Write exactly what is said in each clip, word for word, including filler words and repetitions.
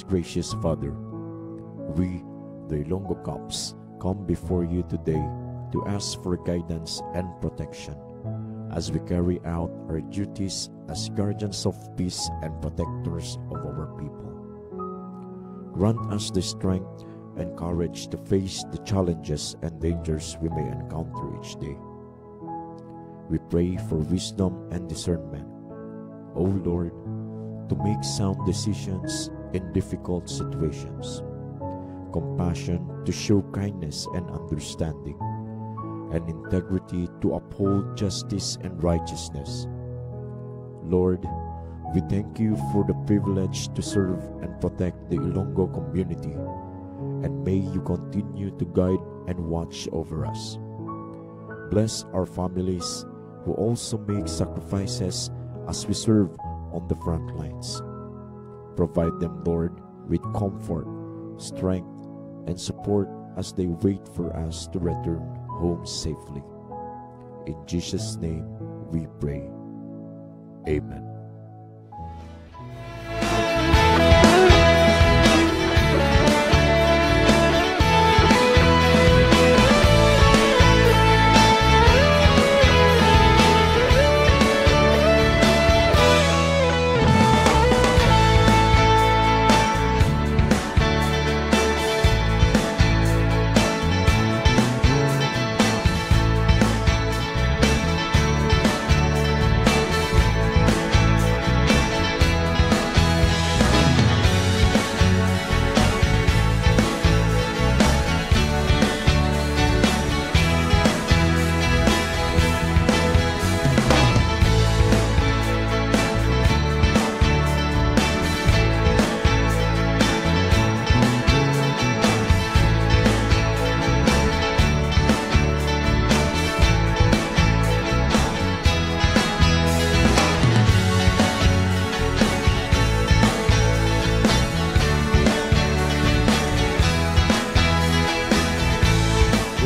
gracious Father. We, the Ilonggo Cops, come before you today to ask for guidance and protection as we carry out our duties as guardians of peace and protectors of our people. Grant us the strength and courage to face the challenges and dangers we may encounter each day. We pray for wisdom and discernment, O Lord, to make sound decisions in difficult situations, compassion to show kindness and understanding, and integrity to uphold justice and righteousness. Lord, we thank you for the privilege to serve and protect the Ilonggo community, and may you continue to guide and watch over us. Bless our families who also make sacrifices as we serve on the front lines. Provide them, Lord, with comfort, strength, and support as they wait for us to return home safely. In Jesus' name we pray. Amen.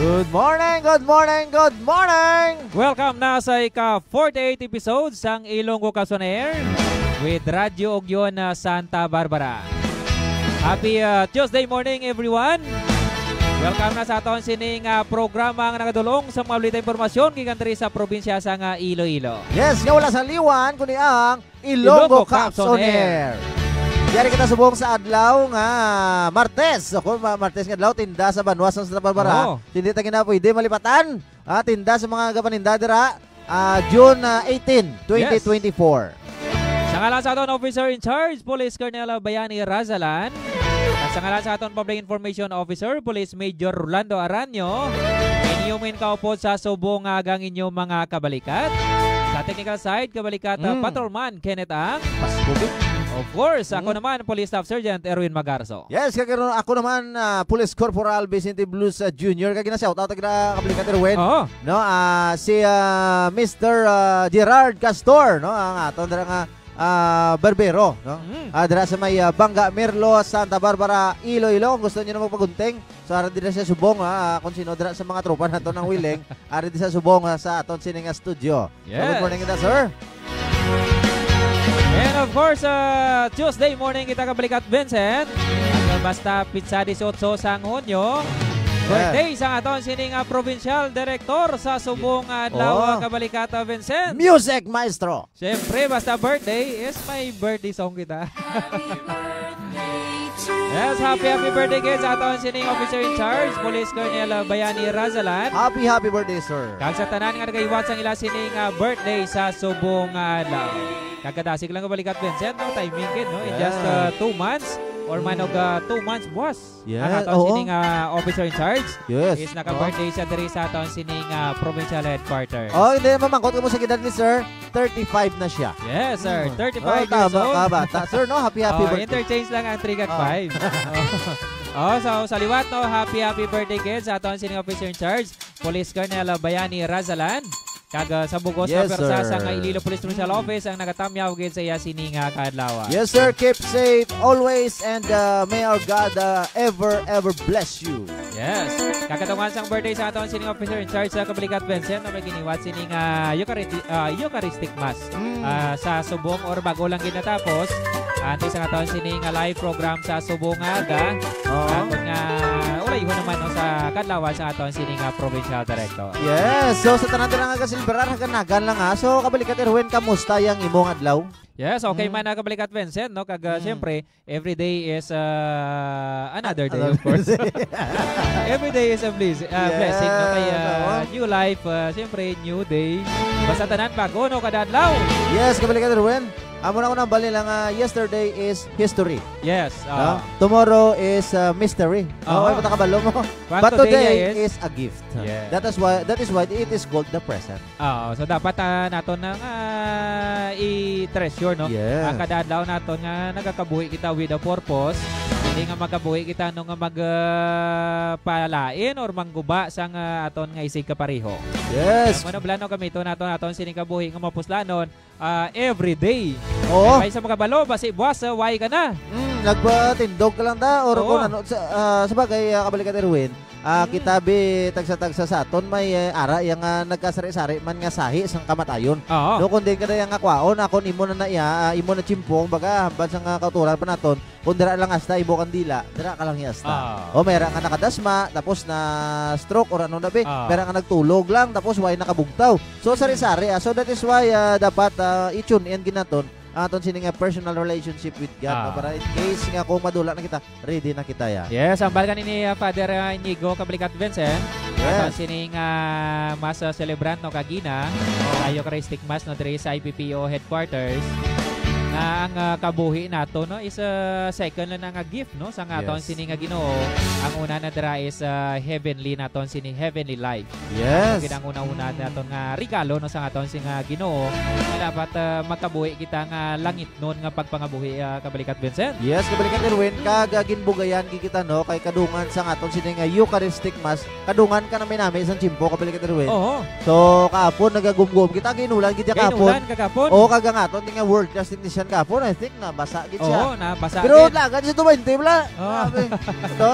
Good morning, good morning, good morning! Welcome na sa ika forty-eight episode sang Ilonggo Cops on Air with Radyo Ugyon, ah, Santa Barbara. Happy, ah, Tuesday morning, everyone. Welcome na sa aton sining, ah, programa nga nagadulong sa mga balita, impormasyon gikan diri sa probinsya sang, ah, Iloilo. Yes, nga wala sang liwan kundi ang Ilonggo Ilonggo Cops Cops on on Air. Air. Yari kita subong sa adlaw nga Martes. Ako, ma-, Martes nga adlaw, tinda sa banwa sa Santa Barbara. Oo. Hindi ta gina pwede malipatan. Ah, tinda sa mga gapaninda dira. Ah, June, ah, eighteen, Yes. twenty twenty-four. Sa ngalan sa aton Officer in Charge, Police Colonel Bayani Razalan. At sa ngalan sa aton Public Information Officer, Police Major Rolando Aranio, inyo man kaupod sa subong nga aga ang inyong mga kabalikat. Sa technical side, kabalikat, ah, Mm. Patrolman Kenneth Ang. Mas COVID. Of course, ako Mm. naman, Police Staff Sergeant Erwin Magarzo. Yes, kag ako naman, ah, Police Corporal Vicente Blues, ah, Junior. Kag gina-shoutout ang gina-, kabalikat, Erwin. Oo. No, ah, si, ah, Mister, ah, Gerard Castor, no, ang aton dira nga, ah, barbero, no? Mm. Ah, dira sa may, ah, Bangga Merlo, Santa Barbara, Iloilo. Kung gusto niyo na magpagunting, so, ara dira sa subong, ah, kung sino dira sa mga tropa nato nang willing, ara dira sa subong, ah, sa aton sini nga studio. So, good Yes. morning kita, sir. And of course, uh, Tuesday morning kita kabalikat, Vincent. At, uh, basta pitsa dieciocho sang Hunyo, Yes. birthday sang aton sining, uh, provincial director sa subong adlaw, Oh. uh, kabalikat, uh, Vincent. Music maestro. Siyempre, basta birthday is may birthday song kita. Yes, happy, happy birthday, kids, sa aton sining officer in charge, Police Colonel, uh, Bayani Razalan. Happy, happy birthday, sir. Kag sa tanan nga nagahiwat sang ila sining, ah, birthday sa subong nga adlaw. Kag kadasig lang kabalikat, Vincent, no? Timing gid, no? In just, Yes. ah, two months, or man og, ah, two months buwas. Yes, Ang aton oo. sining, ah, officer in charge Yes. is naka-birthday siya diri sa aton sining, ah, provincial headquarters. Oh, hindi, mamangkot ka mo sa edad ni sir. Thirty-five na siya. Yes, sir. Hmm. Thirty-five Oh, years tama old. ka, bata. Sir, no? Happy, happy Oh, birthday. interchange lang ang three kag Oh. five. Oh. Oh, so, sa liwat, no? Happy, happy birthday, kids, sa aton sining officer in charge, Police Colonel Bayani Razalan. Kag, uh, sa bugos Yes, nga pwersa sir. sa nga Iloilo Police Provincial Office ang nagatamyaw gid sa iya sini nga kaadlaw. Yes, sir. Keep safe always and, uh, may our God, uh, ever, ever bless you. Yes. Kag kadungan sang birthday sa aton sining officer in charge sa Kabalikat Vincent, na may giniwat sining, ah, Euchari-, ah, Eucharistic Mass, Mm. ah, sa subong or bago lang ginatapos. Antes ang aton sining, ah, live program sa subong nga aga. Oo. Aton nga ulayhon naman, no, sa kadlawan sa aton sining, ah, provincial director. Yes. So, sa tanan dira nga gasilbrar, haganagan lang, ha. So, Kabalikat Erwin, kamusta yang imong adlaw? Yes, okay Mm. man na, Kabalikat Vincent, no? Kag, ah, Mm. siyempre, every day is, ah, another day, Another of course. day. Every day is a bless-, ah, Yes, blessing, no? Kaya, oo. new life, ah, siyempre, new day. Basta tanan bago, no? Kada adlaw. Yes, Kabalikat Erwin. Amo na ko nang bali lang, ah, yesterday is history. Yes, No? ah. Tomorrow is, ah, mystery. Oo. Okay, matakabalo mo. But But today today is is a gift. Yes. That is why, that is why it is called the present. Oo, so dapat, ah, naton na nga i-treasure, no? Yes. Ang kada adlaw naton nga nagakabuhi kita with a purpose. Hindi nga magabuhi kita, no, nga mag, ah, palain or mangguba sang, ah, aton nga isig kapareho. Yes. Ang ano, plano gamiton naton, aton sining kabuhi nga mapuslanon, ah, every day. Oo. Kay sa makabalo, basi buwas, ah, way ka na. Mm, nagpatindog ka lang da, or Oo. kung ano, sa, ah, sa bagay, ah, Kabalikat Erwin, ah, Mm. kita bi, tagsa-tagsa sa aton, may, eh, ara, yang, ah, nagkasari-sari man nga sahi sang kamatayon. Oo. No, kung din ka na yang akwaon, akon imo na na iya, ah, imo na tsimpong, baga, hambal sang, ah, kauturan pa naton, kung dira lang hasta imo kandila, dira ka lang hasta. Ah. O, may ara nga nakadasma, tapos na stroke, or ano na bi, Ah. may ara nga nagtulog lang, tapos way nakabugtaw. So, Mm. sari-sari, ah. So, that is why, ah, dapat, ah, i-tune in ginaton ang aton sini nga personal relationship with God, no? Ah. Para in case nga kung madula na kita, ready na kita, ya. Yes, ang balkan ini, ah, Father, ah, Inigo, Kabalikat Vincent. Yes. Aton sini nga mas, ah, celebrant, no, kagina, Oh. sa Eucharistic Mass, no, diri sa I P P O headquarters, nga ang, ah, kabuhi nato, no, is, ah, second lang na nga gift, no, sa nga aton Yes. sini nga Ginoo. Ang una na dira is, ah, heavenly naton sini, heavenly life. Yes. Ang ginanguna-una naton nga regalo, no, sa aton sini nga Ginoo, nga dapat, ah, makabuhi kita nga langitnon nga pagpangabuhi, ah, Kabalikat Vincent. Yes, Kabalikat Erwin, kag, ah, ginbugayan gid kita, no, kay kadungan sa aton sini nga Eucharistic Mass, kadungan ka na may nami isang tiyempo, Kabalikat Erwin. Oo. So, kahapon, nagagumgum kita, ginulan gid ya kahapon. Ginulan kagapon. Oo, kag ang aton nga world class technician kahapon, I think, nabasa gid siya. Oo, nabasa Pero gid. Lagan siya twenty, bla. Oo. Grabe. Ito,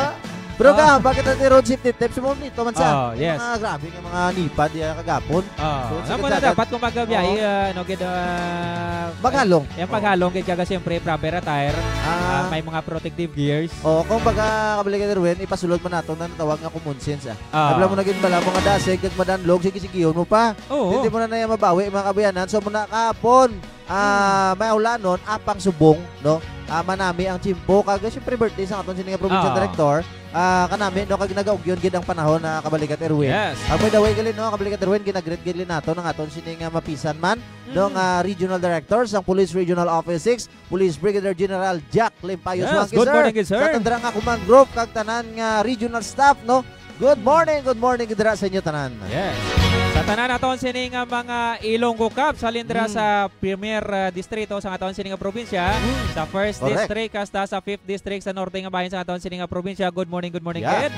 pero Oo. kahapon kita ni Road Safety Tips, mo nito man sa Oo, yes. mga grabe nga mga nipad, ya, kagapon. Oo. So, Alam mo na, sagad-sagad. dapat kung magbiyahe, Oo. ah, ano, gid, ah, Maghalong. yung paghalong, gid, kaga, siyempre, proper attire. Ah. Ah, may mga protective gears. Oo, kung baga, Kabalikat Erwin, ipasulod man nato na natawag nga common sense, ah. Ah. Abla mo na gid bala, mga dasig, kag madanlog, sige, sigihon mo pa. Oo. Hindi mo na na yan mabawi, mga kabayanan. So, muna kahapon, ah, Hmm. may ulanon, apang subong, no? Ah, manami ang tiyempo. Kag, siyempre, birthday sa aton sini nga provincial Ah. director. Ah, kanami, no, kag nagaugyon gid ang panahon na Kabalikat Erwin. Yes. Ang, by the way, gali, no, Kabalikat Erwin, ginagreet gid nato ng aton sini nga mapisan man, no, Mm. nga regional director sang Police Regional Office six, Police Brigadier General Jack Limpayo Yes, Suangki, good sir. morning, good sir. Sa tandra nga command group, kag tanan nga regional staff, no? Good morning, good morning, dira sa inyo tanan. Yes. Sa tanan naton sini nga mga Ilonggo Cops, halin dira Mm. sa Premier, uh, Distrito sa aton sini nga probinsya, Mm. sa First Correct. District hasta sa Fifth District sa norte nga bahin sa aton sini nga probinsya. Good morning, good morning, Yeah. kid.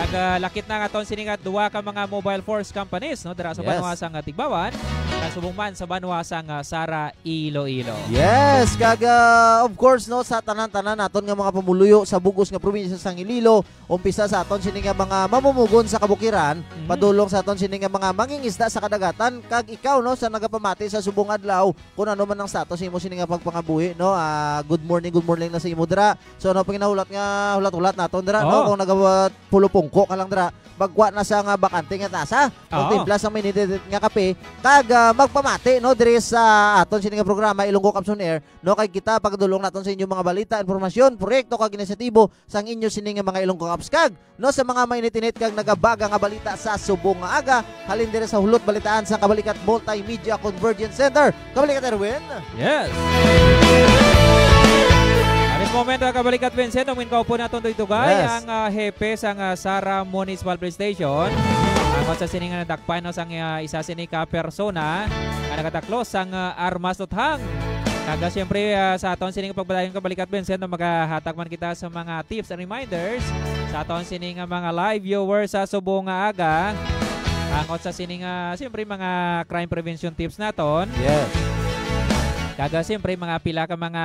Kag, uh, lakip na ang aton sini nga duha ka mga mobile force companies, no, dira sa Yes. banwa sang Tigbawan, kag subong man sa banwa sang, uh, Sara, Iloilo. Yes, kag, uh, of course, no, sa tanan-tanan naton nga mga pumuluyo sa bug-os nga probinsya sang Iloilo, umpisa sa aton sini nga mga mamumugon sa kabukiran, Mhm. padulong sa aton sini nga mga mangingisda sa kadagatan, kag ikaw, no, sa nagapamati sa subong adlaw, kung ano man ang status sa imo sini nga pagpangabuhi, no, ah, good morning, good morning na sa imo dira. So, ano pang ginahulat nga hulat-hulat naton dira, no? Oo. Kung nagapulupungko ka lang dira, magkuha na sa nga bakante nga tasa, Oo. magtimpla sa minidit nga kape, kag, ah, magpamati, no, diri sa aton sini nga programa, Ilonggo Cops on Air, no, kay kita pagadulong naton sa inyo mga balita, impormasyon, proyekto, kag inisyatibo sang inyo sini nga mga Ilonggo Cops, kag, no, sa mga mainit-init kag nagabaga nga balita sa subong nga aga, halin diri sa Hulot Balitaan sa Kabalikat Multimedia Convergence Center. Kabalikat Erwin. Yes. At this moment, uh, Kabalikat Vincent, ang kaupo naton dito, guys, Yes. ang, uh, hepe sang, uh, Sara Municipal Police Station. Ang sa sini nga nadakpan, no, sang, uh, isa sini ka persona nga nagataklos sang, uh, armas tuthang. Kag, uh, siyempre, uh, sa aton sining pagpadayon, Kabalikat Vincent, no, magahatag man kita sa mga tips and reminders sa aton sini nga mga live viewers sa subong nga aga. Angot sa sini nga, siyempre, mga crime prevention tips naton. Yes. Kag, ah, siyempre, mga pila ka mga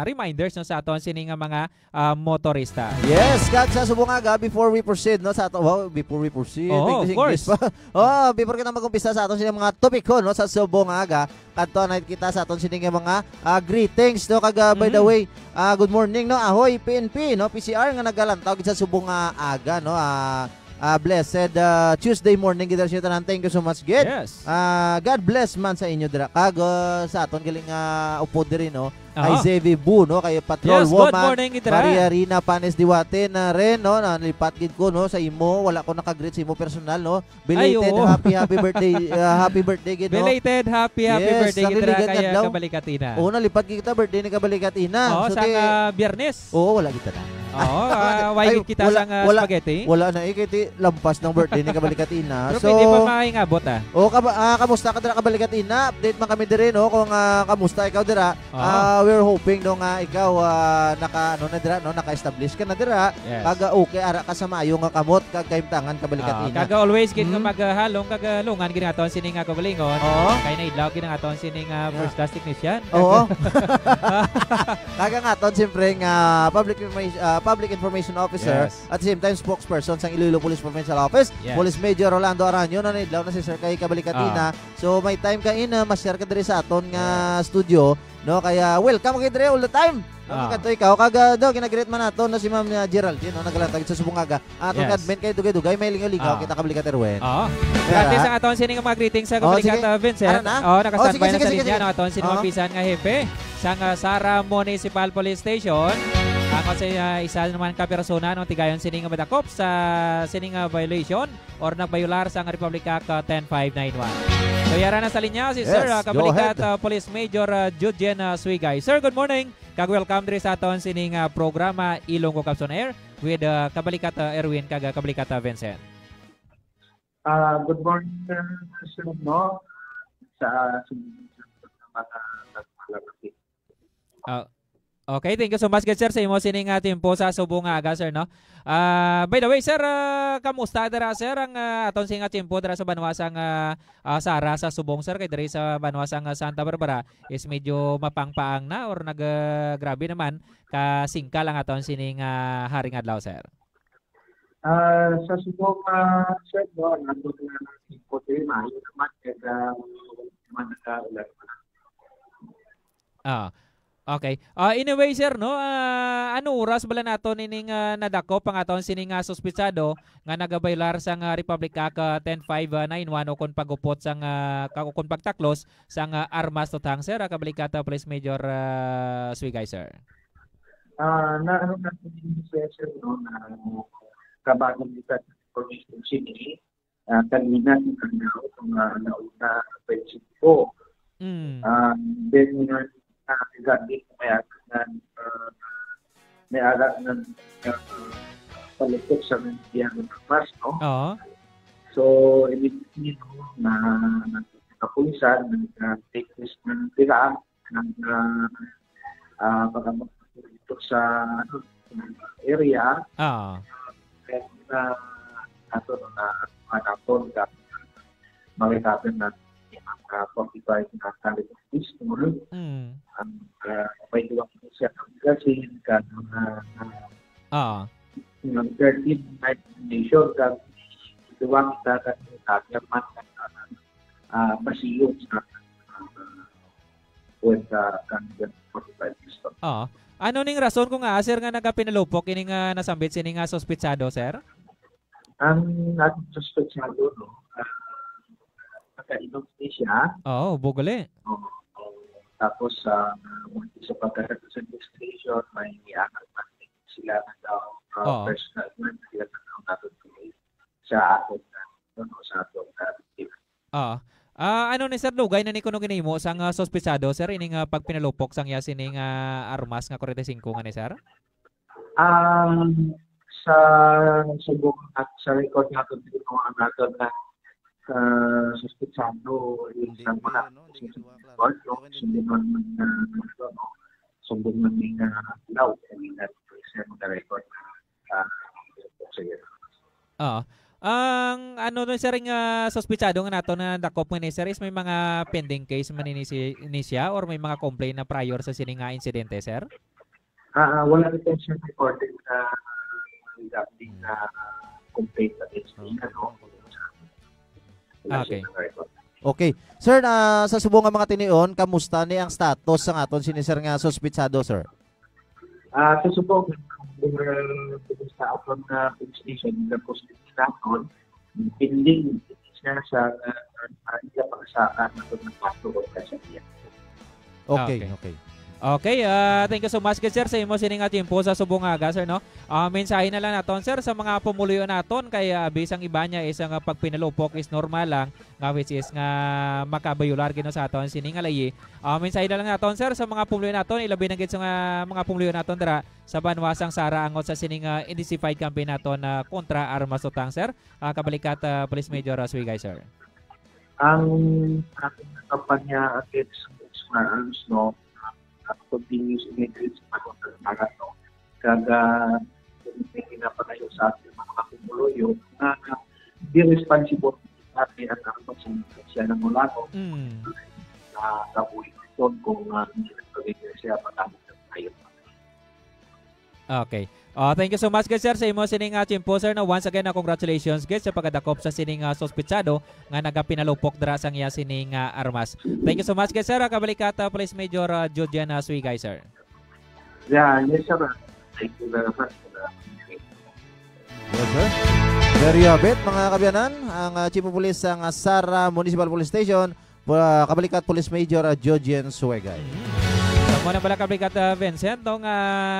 reminders, no, sa aton sini nga mga, ah, motorista. Yes, kag sa subong nga aga, before we proceed, no, sa ato, wow, before we proceed, Oo, English, of course. English pa. Oh, before kita mag-umpisa sa aton sini mga topiko, no, sa subong nga aga, kadto na kita sa aton sini nga mga ah, greetings, no, kag ah, by the Mhm. way, ah, good morning, no, ahoy P N P, no, P C R nga nagalantaw gid sa subong nga aga, no, ah, ah, blessed ah, Tuesday morning gid sa inyo tanan. Thank you so much, gid. Yes. Ah, God bless man sa inyo dira. Kag ah, sa aton galing nga upod diri, no, kay Aha. Zevi Bu, no, kay Patrol Yes, good Woman, morning, Idra. Maria Rina Panes Diwate na rin, no, nalipat gid ko, no, sa imo. Wala ko naka-greet sa imo personal, no. Belated Ay, oo. happy, happy birthday, ah, happy birthday gid, no. Belated happy, happy Yes, birthday gid, Idra, nangligan kay adlaw. Kabalikatina. Oo, nalipat gid kita birthday ni Kabalikatina. Oo, So, sa ti- nga Biyernes. Oo, wala kita na. Oo, ah, why Ay, gid kita wala, sa nga wala, spaghetti? Wala na eh, kay ti lampas ng birthday ni Kabalikatina. Pero So, pwede pa maingabot, ah. O, kab- ah, kamusta ka dira, Kabalikatina? Update man kami diri, no, kung ah, kamusta ikaw dira. Oo. Ah, we're hoping, no, nga ikaw ah, naka ano na dira, no, naka-establish ka na dira. Yes. Kag ah, okay ara ka sa maayo nga kamot kag kahimtangan, Kabalikatina. Ah, kag always gid nga Hmm. maghalong kag ah, lungan gid ang aton sini nga kaugalingon. Oo. Kay naidlaw gid ang aton sini nga Yeah. first class technician. Oo. Kag ang aton siyempre nga public information ah, public information officer, Yes. at the same time spokesperson sang Iloilo Police Provincial Office, Yes. Police Major Rolando Araño, na naidlaw na si Sir kay Kabalikatina. So may time ka in ah, ma-share ka diri sa aton nga Yes. studio, no? Kaya welcome ka diri all the time. No, Ah. Kadto ikaw kag ah, do, ginagreet man nato, no, si Ma'am ah, Geraldine, no, nagalatag sa subong nga aga. Aton Yes. admin kay dugay-dugay may lingaw-lingaw Ah. kita, Kabalika Erwin. Oo. Pera? Grabe sa aton sini nga mga greetings sa Oh, Kabalika sige. Vincent. Ano na? Oh, Oh, naka-standby sige, na sige, sa sige, linya, sige. no, aton sini Oo. opisan nga hepe sang ah, Sara Municipal Police Station. Ako sa ah, isa naman ka persona, no, tigayon sini nga madakop sa sini nga violation or nagbayular sang Republic Act ah, ten five nine one. So, yara na sa linya si Yes, Sir ah, go Kabalika ahead. ah, Police Major ah, Judgen ah, Suigay. Sir, good morning. Kag welcome diri sa aton sini nga programa, Ilonggo Caps on Air, with ah, Kabalika ah, Erwin kag ah, Kabalika Vincent. Ah, good morning, sir, sir, no? Sa, sa mga nagpalalaki. Ah, okay, thank you so much, good sir, sa imo sini nga tempo sa subong nga aga, sir, no? Ah, by the way, sir, ah, kamusta dira, sir, ang ah, aton sini nga tempo dira sa banwa sang ah, ah, Sara sa subong, sir, kay diri sa banwa sang ah, Santa Barbara is medyo mapangpaang na or nag ah, grabe naman ka singkal ang aton sini nga haring adlaw, sir? Ah, sa subong, ah, sir, no, ang ato nga tempo diri, maayo naman, kag ah, naman nagkaulan naman. Ah. Okay. Ah, anyway, sir, no, ah, ano oras bala naton ining ah, nadakop ang aton sini nga suspitsado nga nagabaylar sang ah, Republic Act ah, ten five nine one o kon pagupot sang ah, ka- o kon pagtaklos sang ah, armas, tutang, sir, ah, Kabalika ah, Police Major ah, Suigay, sir? Ah, na ano natin yung sir, no, na kabago kita sa information sini, ah, kanina, ang mga nauna, twenty-four. Mm. Ah, then, uh, nakagamit na may agad na, uh, may agad na uh, palipot sa mga mas, no? Oo. So, immediately, no, na nagkapulisan, nag-take this ng tira, nag uh, uh, pagkamot dito sa ano, area, Ah. and uh, ato no, na manapon ka makikapin na ang uh, forty-five na caliber pistol. Mm. Ang uh, may duwang siya ang gasin ka mga Ah. ng thirteen nation ka duwang ka ka man uh, pasiyo sa uh, with uh, caliber forty-five pistol. Oo. Ano ning rason kung nga, sir, nga nagapinalupok ini nga nasambit sini nga suspitsado, sir? Ang ating suspetsado, no, uh, nakainom ni siya. Oo, bugali. Oo. Tapos, uh, sa pagkakataon sa investigation, may anak na sila na daw uh, Oo. Personal man, sila na daw natin sa atin na, ano, sa atin na Ah, ah, ano ni sir, dugay na ni kuno ginahimo sang ah, suspitsado, sir, ining ah, pagpinalupok sang iya sining ah, armas nga forty-five nga ni sir? Um, sa subong at sa record natin dito mga natin na uh, suspitsado yung Hindi sa ko mga yun, no? Hindi ko susunod nakakuha. record, no? Sumbong man na ano, sumbong man yung uh, law, I mean, that is the record na uh, sige. Oo. Ang ano nun, sir, nga suspitsado nga nato na dakop nga ni, sir, is may mga pending case man ini si, ni siya or may mga complaint na prior sa sini nga insidente, sir? Ah, ah, wala na siya recorded sa regarding na complaint against me, ano, sa, wala siya Okay. na record. Okay. Sir, ah, sa subong nga mga tinion, kamusta ni ang status sa aton sini, sir, nga suspitsado, sir? Ah, sa subong, uh, sa aton nga police station, the police station, pending siya sa, ah, ah, iya pagsakan aton nga kaso o kasalian. Okay, Okay. okay. Okay, ah, thank you so much, good sir, sa imo sining nga tiyempo sa subong nga aga, sir, no? Ah, mensahe na lang naton, sir, sa mga pumuluyo naton kay, ah, bisang iba niya is ang, ah, pagpinalupok is normal lang, nga which is nga makabayular gid no sa aton sini nga layi. Ah, mensahe na lang naton, sir, sa mga pumuluyo naton, ilabi na gid sa mga, mga pumuluyo naton dira sa banwa sang Sara angot sa sining, ah, intensified campaign naton na kontra armas utang, sir. Ah, kabalikat, ah, Police Major, ah, Suigay, sir. Ang ating kampanya against drugs, no, ah, continuous immigration sa pagkakatagan, no? Kag, ah, may ginapanayo sa ating mga kapumuluyo nga, ah, di responsible natin at ang pagsabi siya ng Mulago Mm. na kabuhi ito kung, ah, hindi nagpagigil siya matapos ng tayo. Okay. Ah, thank you so much, good sir, sa imo sining, ah, tiyempo, sir, no? Once again, ah, congratulations, good, sa pagkadakop sa sining, ah, suspitsado nga nagapinalupok dira sang iya sining, ah, armas. Thank you so much, good sir. Ah, kabalikat, ah, Police Major, ah, Judian, ah, Suigay, sir. Yeah, yes, sir. Thank you very much for the Yes, sir. There you have it, mga kaabyanan. Ang, ah, Chief of Police sang, ah, Sara Municipal Police Station, ah, kabalikat Police Major, ah, Jojen Suegay. So, muna pala, kabalikat, ah, Vincent, no, nga,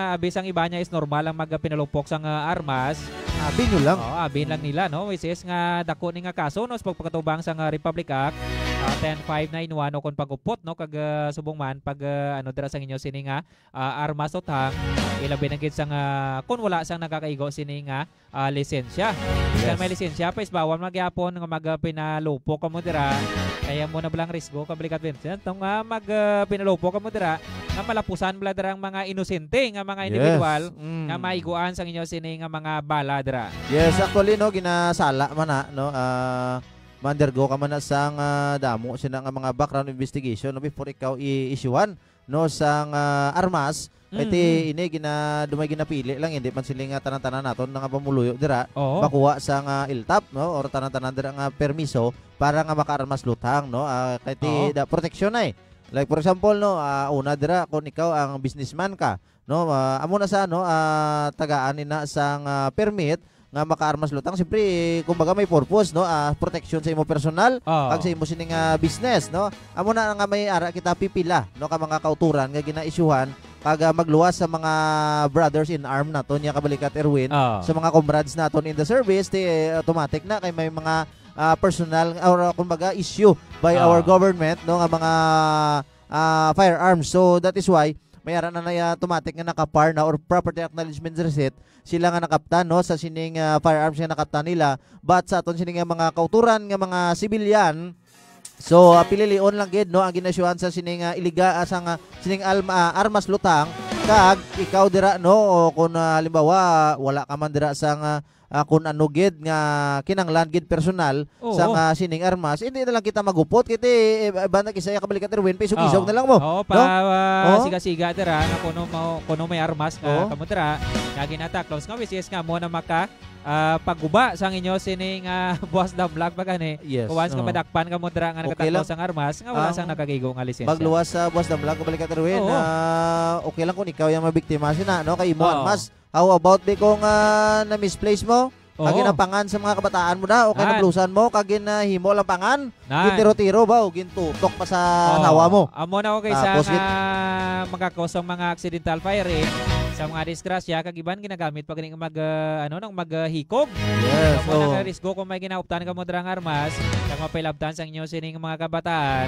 ah, bisang iba niya is normal ang magpinalupok sang, ah, armas. Abi nyo lang. Oo, abi lang nila, no? Which is nga dako ni nga kaso, no, sa pagpakatubang sang, ah, Republic Act, ah, ten five nine one, o kung pag-upot, no, kag, ah, subong man, pag, ah, ano, dira sang inyo sini nga, ah, armas utang, ilabi na gid sang, ah, kung wala sang nakakaigo sini nga, ah, lisensya. Yes. Kung may lisensya pa, is bawal man gyapon nga magpinalupok kamo dira. Kaya mo na balang risgo, kabalikat Vincent, tong, ah, mag, ah, pinalupok kamo dira, nga malapusan bala dira ang mga inosente nga mga Yes. individual Mm. nga maiguan sang inyo sini nga mga bala dira. Yes, actually, no, ginasala man na, no, ah, ma-undergo ka man na sang, ah, damo sina nga mga background investigation, no, before ikaw i-issuehan, no, sang, ah, armas. Kay ti Mm. ini gina-, dumay ginapili lang, hindi man sila nga tanan-tanan naton nga pumuluyo dira Oo. makuha sang, ah, LTAP, no, or tanan-tanan dira nga permiso para nga makaarmas lutang, no? Ah, kay ti Oo. da, proteksyon ay. Like, for example, no, ah, una dira, kung ikaw ang businessman ka, no, ah, amo na sa, no, ah, tagaan ina sang, ah, permit nga makaarmas lutang. Siyempre, kumbaga, may purpose, no? Ah, proteksyon sa imo personal, Oo. kag sa imo sining, ah, business, no? Amo na nga may ara kita pipila, no, ka mga kauturan nga ginaisyuhan kag, ah, magluwas sa mga brothers in arm naton, niya kabalikat Erwin, Oo. sa mga comrades naton in the service, ti, eh, automatic na kay may mga, ah, personal or, ah, kumbaga, issue by Oo. our government, no, nga mga, ah, firearms. So that is why may ara na na automatic nga naka-PAR na or property acknowledgement receipt sila nga nakaptan, no, sa sining, ah, firearms nga nakaptan nila. But sa aton sining nga mga kauturan nga mga sibilyan, so, ah, pililion lang gid, no, ang ginasyuhan sa sining, ah, iliga, ah, sa nga sining alma, ah, armas lutang, kag ikaw dira, no, o kung, ah, halimbawa, wala ka man dira sa nga, ah, kung ano gid nga kinanglan gid personal Oo. sa nga sining armas, hindi na lang kita magupot kay ti, eh, banda kisa iya kabalikat Erwin, pa isog-isog Oo. na lang mo, Oo, pa, no? ah, Oo. siga-siga dira nga kuno mo, kuno may armas nga Oo. kamo dira, nga ginataklos nga which is nga mo na maka, ah, pagguba sang inyo sining, ah, buwas damlag pa gani. Yes, Kung once nga oo. madakpan kamo dira nga Okay nagataklaw lang. sang armas, nga wala Ang sang nakagigo nga lisensya. magluwas sa buwas damlag, kabalikat Erwin, Oo. ah, okay lang kung ikaw yung mabiktima sina, no? Kay imo Oo. armas. How about di kung, ah, na-misplace mo? Oo. Kag ginapangan sa mga kabataan mo na, o kay Nan. nablusan mo, kag ginahimo lang pangan? Nan. Gintiro-tiro ba, o gintutok pa sa Oo. asawa mo? Amo na, okay, sa Tapos gin- nga magkakos ang mga accidental firing, sa mga disgrasya, kag iban ginagamit pa gani mag, ah, ano, nang mag, ah, hikog. Yes, Amo na oo. nga risgo kung may ginauptan kamo dira nga armas, kag mapailabtan sa inyo sining mga kabataan,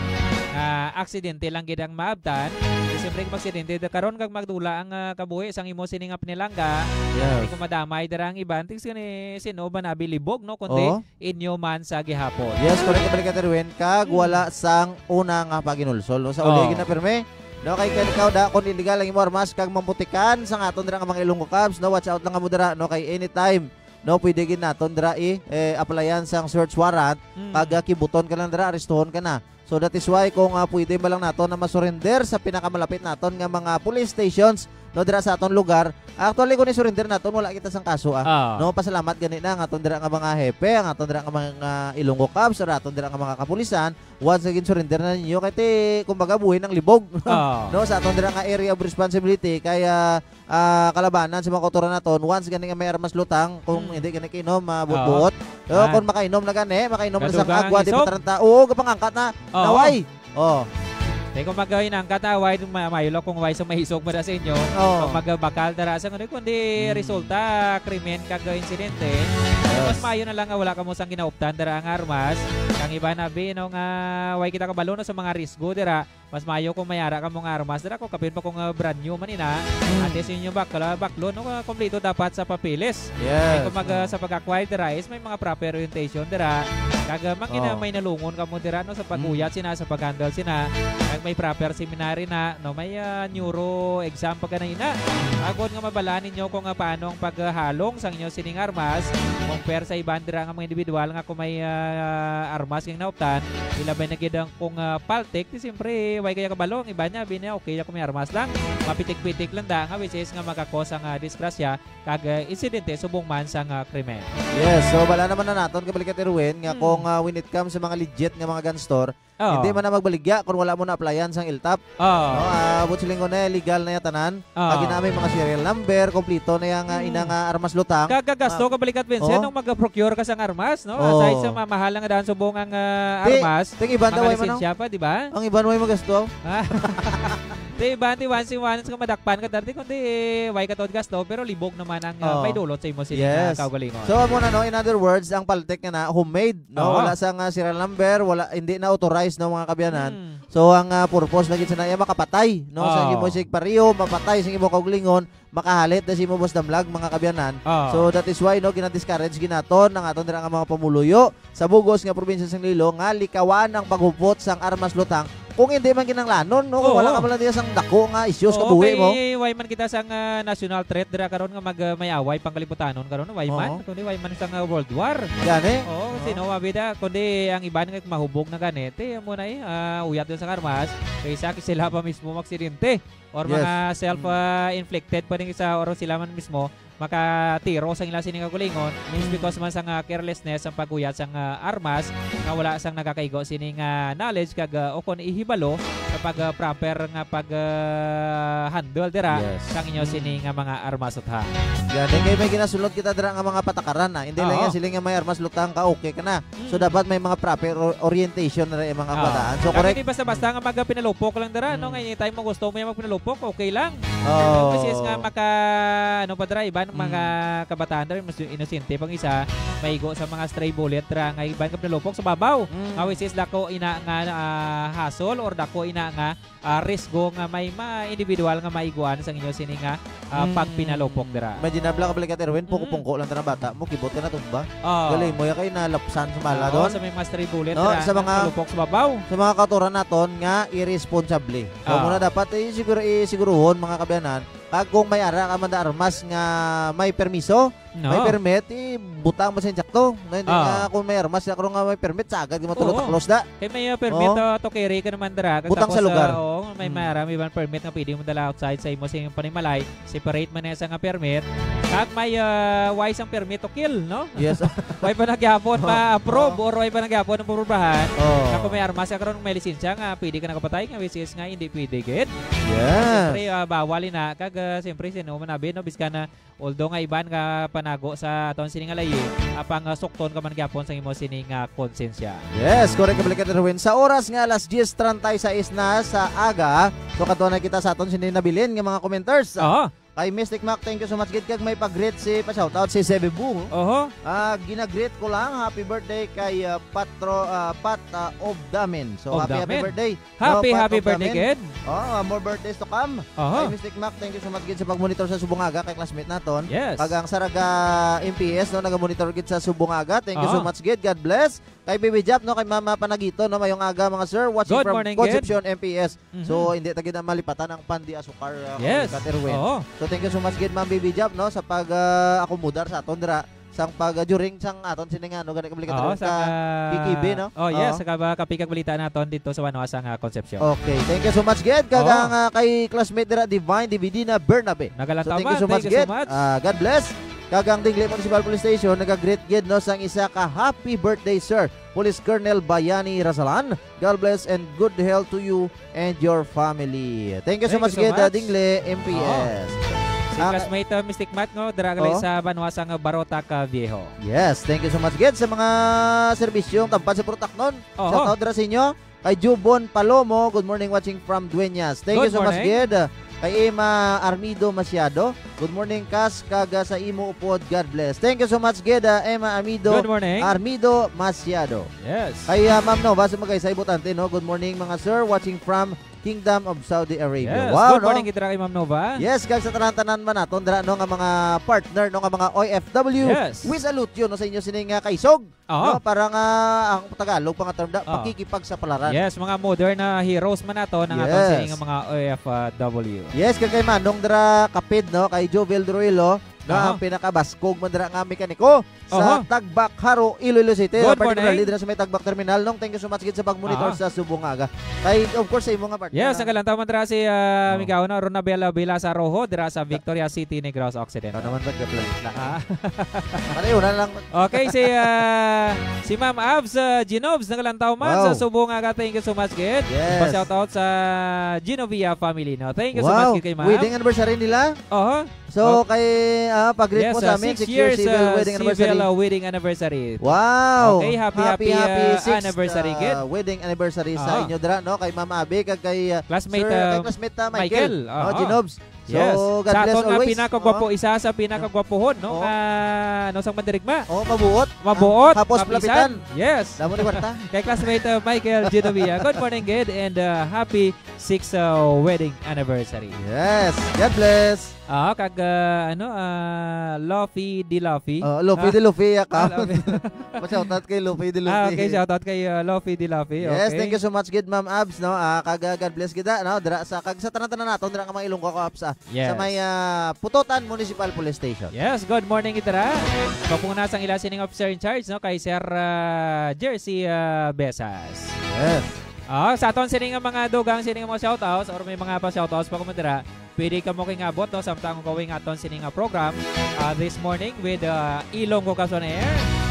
nga aksidente lang gid ang maabtan. Di siyempre, kung aksidente, da karon kag magdula ang, ah, kabuhi sang imo sini nga pinilangga. Yes. Hindi ko madamay dira ang iban. Tig sini, sin-o ba nabilibog, no? Kundi Oo. inyo man sa gihapon. Yes, correct, kabalikat Erwin. Kag Hmm. wala sang una nga paginulsol, no? Sa uli, Oo. ginapirme. No, kay kan ikaw da, kung illegal ang imo armas, kag mambutikan sa nga aton dira nga mga Ilonggo Cubs, no? Watch out lang kamo dira, no? Kay anytime no, pwede gid naton dira i, eh, applyan sang search warrant, Mm. kag, ah, kibuton ka lang dira, arestuhon ka na. So, that is why kung, ah, pwede ba lang naton na masurrender sa pinakamalapit naton nga mga police stations, no, dira sa aton lugar. Actually, kung i-surrender naton, wala kita sang kaso, ah. Ah. No, pasalamat gani na ang aton dira nga mga hepe, ang aton dira nga mga Ilonggo Cops, or aton dira nga mga kapulisan, once again, surrender na ninyo. Kay ti, kumbaga, buhi ng libog. Ah. No, sa aton dira nga area of responsibility, kaya, ah, kalabanan sa mga kautoran naton, once gani nga may armas lutang, kung Hmm. hindi gani kainom, ah, buot-buot. Ah. Pero Ah. kung makainom na gani, makainom na sa Kadugang agwa, di isog. Pataranta. Oo, gapangangkat na. Oo. Naway. Oh. Te, kung mag-, hinangkat, ah, why, ma-, mayo lang kung why sa mahisog mo na sa inyo. Oo. Kung magbakal dara sa, kundi Hmm. resulta, krimen kag insidente, Yes. mas mayo na lang nga wala kamo sang ginauptan dara ang armas. Kang iban abi, no, nga why kita kabalo, no, sa mga risgo dira. Mas mayo kung may ara kamo nga armas dira, kung kapin pa kung, ah, brand new man ina. Hmm. Ate sa inyo bakla-, baklo, no, ah, kompleto dapat sa papeles. Yes, Ay, kung mag-, oo. ah, sa pag-acquire dira is may mga proper orientation dira. Kag, ah, mangin-, Oo. may nalungon kamo dira, no, sa pag-uyat Mm. sina, sa pag-handle sina. Kag may proper seminary na, no, may, ah, neuro exam pa ganina. Agod nga mabalaan ninyo kung, ah, paano ang paghalong sang inyo sining armas, compare sa iban dira nga mga individual nga kung may, ah, armas nga nauptan, ila may nagidang kung, ah, paltik, di siyempre, way kaya kabalo ang iban niya, abi niya, okay, ako may armas lang. Mapitik-pitik lang da, nga which is nga makakos ang, ah, disgrasya, kag, ah, insidente subong man sang, ah, krimen. Yes, so bala naman na naton, kabalikat Erwin, nga Hmm. kung, ah, when it comes sa mga legit nga mga gun store, Oo. hindi man na magbaligya kung wala mo na applyan sang LTAP. Oo. No, ah, abot siling ko na, legal na ya tanan. Oo. Kag ina may mga serial number, kompleto na yang, ah, Hmm. ina nga armas lutang. Kag gasto Ah. ka balikat, Vincent, Oo. nung mag-procure ka sang armas, no? Oo. Aside sa ma-, mahal nga daan subong ang, ah, Ti-, armas, ting iban daw, mga way man ang lisensya pa, di ba? Ang iban way magasto. Ah. Ti iban, ti once in once nga madakpan ka, dati kundi, eh, way ka tawad gasto, pero libog naman ang, ah, Oo. may dulot sa imo sini nga Yes. kaugalingon. So, amo na, no? In other words, ang paltik nga na, homemade, no? Oo. Wala sang, ah, serial number, wala, hindi na authorized, no, mga kabyanan. Hmm. So, ang, ah, purpose na gid sa na iya, makapatay, no? Sa Oo. imo sig pariho, mapatay sa imo kaugalingon, makahalit na sa imo boss damlag, mga kabyanan. Oo. So, that is why, no, gina-discourage ginaton ang aton dira nga mga pumuluyo sa bugos nga probinsya sang Iloilo nga likawan ang paghupot sang armas lutang kung hindi man kinahanglanon, no? Kung Oo. wala ka man lang diya sang dako nga issues Oo, kabuhi mo. Kay way man kita sang, ah, national threat dira karon nga mag, ah, may away pangkalibutanon karon, way man, Oo. kundi way man sang, ah, world war. Gani? Oo, Oo. sino mabida, kundi ang iban nga mahubog na gani, ti, amo na, eh, ah, uyat dun sang armas, kaysa sila pa mismo maksidente. Or Yes. mga self, Mm. ah, inflicted pa rin sa, or sila man mismo makatiro sa ila sining kaugalingon, is Mm. because man sa nga carelessness ang pag-uyat sang, ah, armas nga wala sang nagakaigo sini nga knowledge kag, ah, o kon ihibalo sa pag, ah, proper nga pag, ah, handle dira Yes. sang inyo Mm. sini nga mga armas utha. Yan, eh, kay may ginasulod kita dira nga mga patakaran na. Hindi lang Oo. yan sila nga may armas lutang ka, okay ka na. So, Mm. dapat may mga proper or-, orientation na rin yung mga Ah. kabataan. So, Kami correct. di basta-basta nga magpinalupok lang dira, no? Mm. Nga anytime mo gusto mo yung magpinalupok, okay lang. Oo. Which is nga maka, ano pa dira, iban, Mm. mga kabataan dira, mas inosente pang isa, maigo sa mga stray bullet dira, nga iban ka pinalupok sa babaw. Mm. Nga which is dako ina nga, ah, hassle or dako ina nga ah, risgo nga may ma-, individual nga maiguan sang inyo sini nga, ah, Mm. pagpinalupok dira. Imagine na, Black Balikat Erwin, Mm. pungko-pungko lang tana bata mo, kibot ka na tumba. Oo. Galing mo, ya kay nalapsan sa mala Oo, doon. Sa may mga stray bullet No, dira, sa mga, nalupok sa babaw. Sa mga kautoran naton nga irresponsable. So, Oo. muna dapat, eh, siguro, eh, siguruhon, mga kabayanan, kag kung may ara ka man da armas nga may permiso, No. May permit, eh, butang mo sa insakto. No, hindi Ah. nga kung may armas, ya karon nga may permit, sagad ka matulog Oo. taklos da. Kay may, uh, permit, Oo. uh, to carry ka naman dira. Kag Butang tapos, sa lugar. Uh, oo, may Mm. marami man permit nga pwede mo dala outside sa imo sa imong panimalay. Separate man na sa nga permit. Kag may, uh, way sang permit to kill, no? Yes. Way pa na gyapon Oo. ma-approve Oo. or way pa na gyapon ang prubahan. Oo. Kag kung may armas, ya karon may lisensya nga pwede ka nakapatay nga which is nga hindi pwede gid. Yes. Siyempre, uh, bawal ina. Kag, uh, siyempre, sino man abi, no? Biskan na Although nga iban nga panago sa aton sini nga layi, apang, ah, sukton ka man gyapon sa imo sini nga konsensya. Yes, correct, Kabalikat Erwin. Sa oras nga alas diyes treinta y seis na sa aga, so kadto na kita sa aton sini nabilin nga mga commenters. Oo. Kay Mystic Mac, thank you so much gid kag may pag-greet si pa-shoutout si Sebebu. Oho. Ah, gina-greet ko lang, happy birthday kay, ah, Patro, ah, Pat, ah, Obdamin. So, happy, happy Obdamin. birthday. Happy, No, Pat happy birthday, Obdamin. kid. Oh, ah, more birthdays to come. Aha. Kay Mystic Mac, thank you so much gid sa pag-monitor sa Subong Aga kay classmate naton. Yes. Kag ang Saraga M P S, no, naga-monitor gid sa Subong Aga. Thank you so Aha. much gid. God bless. Kay Baby Jap, no, kay Mama Panagito, no, mayong aga, mga sir. Watching Good from morning, kid. Concepcion M P S. Mhm. So, hindi ta gid na malipatan ang Pandi Asukar, ah, Yes. Kat Erwin. Oo. So, thank you so much gid, Ma'am Baby Jap, no, sa pag, ah, akomodar sa aton dira. sang pag, ah, during sang aton sini nga, ano, gani kabalik Oo, ka sa, ah, K K B, no? Oh, yes, Oo. sa kaba-, kapikag balita naton dito sa Banwa sang, ah, Concepcion. Okay, thank you so much, Ged. Oo. Kagang, ah, kay classmate dira, Divine Dividina Bernabe. Nagalantaw So, thank you man. so Thank much, you so Ged. much. Ah, God bless. Kagang Dingle Municipal Police Station, nag-greet, Ged, no, sang isa ka happy birthday, sir. Police Colonel Bayani Rasalan. God bless and good health to you and your family. Thank you so Thank much, you so Ged, ah, much. Dingle, Oo. M P S. Si Ah, classmate, uh, Mystic Matt, no, dira gali Oo. sa banwa sang Barotac, uh, Viejo. Yes, thank you so much, Ged, sa mga serbisyong tampan sa Barotac nun. Oo. Shout out dira sa inyo. Kay Jubon Palomo, good morning, watching from Dueñas. Thank Good you so much, morning. Ged. Kay Emma Armido Masiado, good morning, Kas, kag, uh, sa imo upod, God bless. Thank you so much, Ged, uh, Emma Armido, Good morning. Armido Masiado. Yes. Kay, uh, Ma'am Nova, sa Magay, sa Ibutante, no? Good morning, mga sir, watching from Kingdom of Saudi Arabia. Yes. Wow, Good no? morning, gid ra kay Ma'am Nova. Yes, kag sa tanan-tanan man naton dira, no, nga mga partner, no, nga mga O F W. Yes. We salute you, no, sa inyo sining, ah, kaisog, Oo. no, para nga ang Tagalog pa nga term da, Oo. pakikipagsapalaran. Yes, mga modern na heroes man nato ng aton Yes. sining mga O F W. Yes, kag kay Manong dira Kapid, no, kay Jovel Druilo, no, Aha. ang pinakabaskog man dira nga mekaniko sa Aha. Tagbak, Jaro, Iloilo City, Good particularly morning. dira sa may Tagbak Terminal. Nong, thank you so much gid sa pag-monitor Aha. sa Subong Aga. Kay, of course, sa imo nga partner, Yes, ha? ang kalantaw man dira si, ah, Oh. Migao, no, Ronabel Vilasa Rojo, dira sa Victoria City, Negros Occidental. Ikaw naman, nagka-plan lang. Ah. Pareho na lang. Okay, si, ah, si Ma'am Abs, ah, Genovs, nagalantaw man Wow. sa Subong Aga. Thank you so much, gid. Yes. Pa-shoutout sa Genovia family, no? Thank you so much, Wow. gid kay Ma'am. Wedding anniversary nila? Oho. So, Oh. kay, ah, pag-greet Yes, mo sa ah, amin, six six year years, Civil ah, wedding Civil, anniversary. ah, wedding anniversary. Wow. Okay, happy, Happy, happy, happy ah, sixth, anniversary, ah, gid. wedding anniversary sa Ah. inyo dira, no? Kay Ma'am Abby, kag kay, ah, Classmate, Sir, ah, kay classmate, ah, Michael. Michael. Oh, Ah. Ginobs. So, Yes. God Sa bless aton nga always. pinakagwapo, Ah. isa sa pinakagwapohon, no? Oh. Nga, ano sang mandirigma? Oh, mabuot. Mabuot, Tapos mapisan. palapitan. Yes. Damo ni kwarta. Kay classmate, uh, Michael Genovia. Good morning, gid, and, uh, happy sixth, uh, wedding anniversary. Yes. God bless. Ah, kag, uh, ano, uh, Lofi di Lofi. Oh, Lofi Ah. di Lofi, ya ka. Ah, Lofi. Pa-shoutout kay Lofi di Lofi. Ah, okay, shoutout kay, uh, Lofi di Lofi. Yes, Okay. thank you so much, gid, Ma'am Abs, no? Ah, kag, uh, God bless kita, no? Dira sa, kag sa tanan-tanan naton, dira nga mga Ilonggo Cops, ah, Yes. sa may, ah, Putotan Municipal Police Station. Yes, good morning, itara. Kapunguna sang ila sining officer in charge, no, kay Sir, ah, Jersey, ah, Besas. Yes. Ah, sa aton sining mga dugang, sining mga shoutouts, or may mga pa-shoutouts pa kumandira, pwede kamo kay ngabot, no, samtang ongoing aton sining, ah, program, ah, this morning with, ah, Ilonggo Cops on Air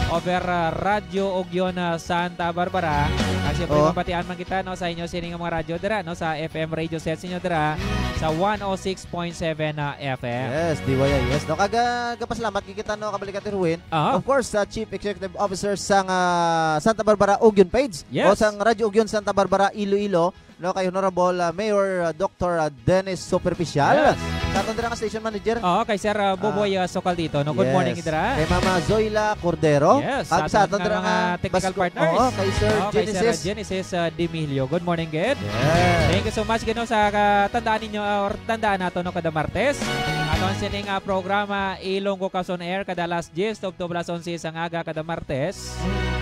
over, ah, Radyo Ugyon, ah, Santa Barbara. Kag siyempre, Oh. mabatian man kita, no, sa inyo sining mga radyo dira, no, sa F M radio set ninyo dira sa one oh six point seven, ah, F M. Yes, D Y I S. No, kaga, gapasalamat gid kita, no, kabalik Ate Ruin. Aha. Of course, sa Chief Executive Officer sang, ah, Santa Barbara Ugyon Page Yes. o sang Radyo Ugyon Santa Barbara Iloilo, no, kay Honorable, ah, Mayor, ah, Doctor, ah, Dennis Superficial. Yes. Sa aton dira nga station manager. Oo, kay Sir, ah, Boboy, Ah. ah, Sokal dito, no? Good Yes. morning, dira. Kay Mama Zoila Cordero. Yes, At sa sa aton aton nga dira mga nga technical bas-, partners. oo, kay Sir Oo, kay Sir Genesis. Genesis, ah, Demilio. Good morning, gid. Yes. Thank you so much, gid, no, sa katandaan ninyo, ah, or tandaan nato, no, kada Martes. Aton sining, ah, programa, Ilonggo Cops on Air, kada alas diyes tubtob alas onse sang aga kada Martes.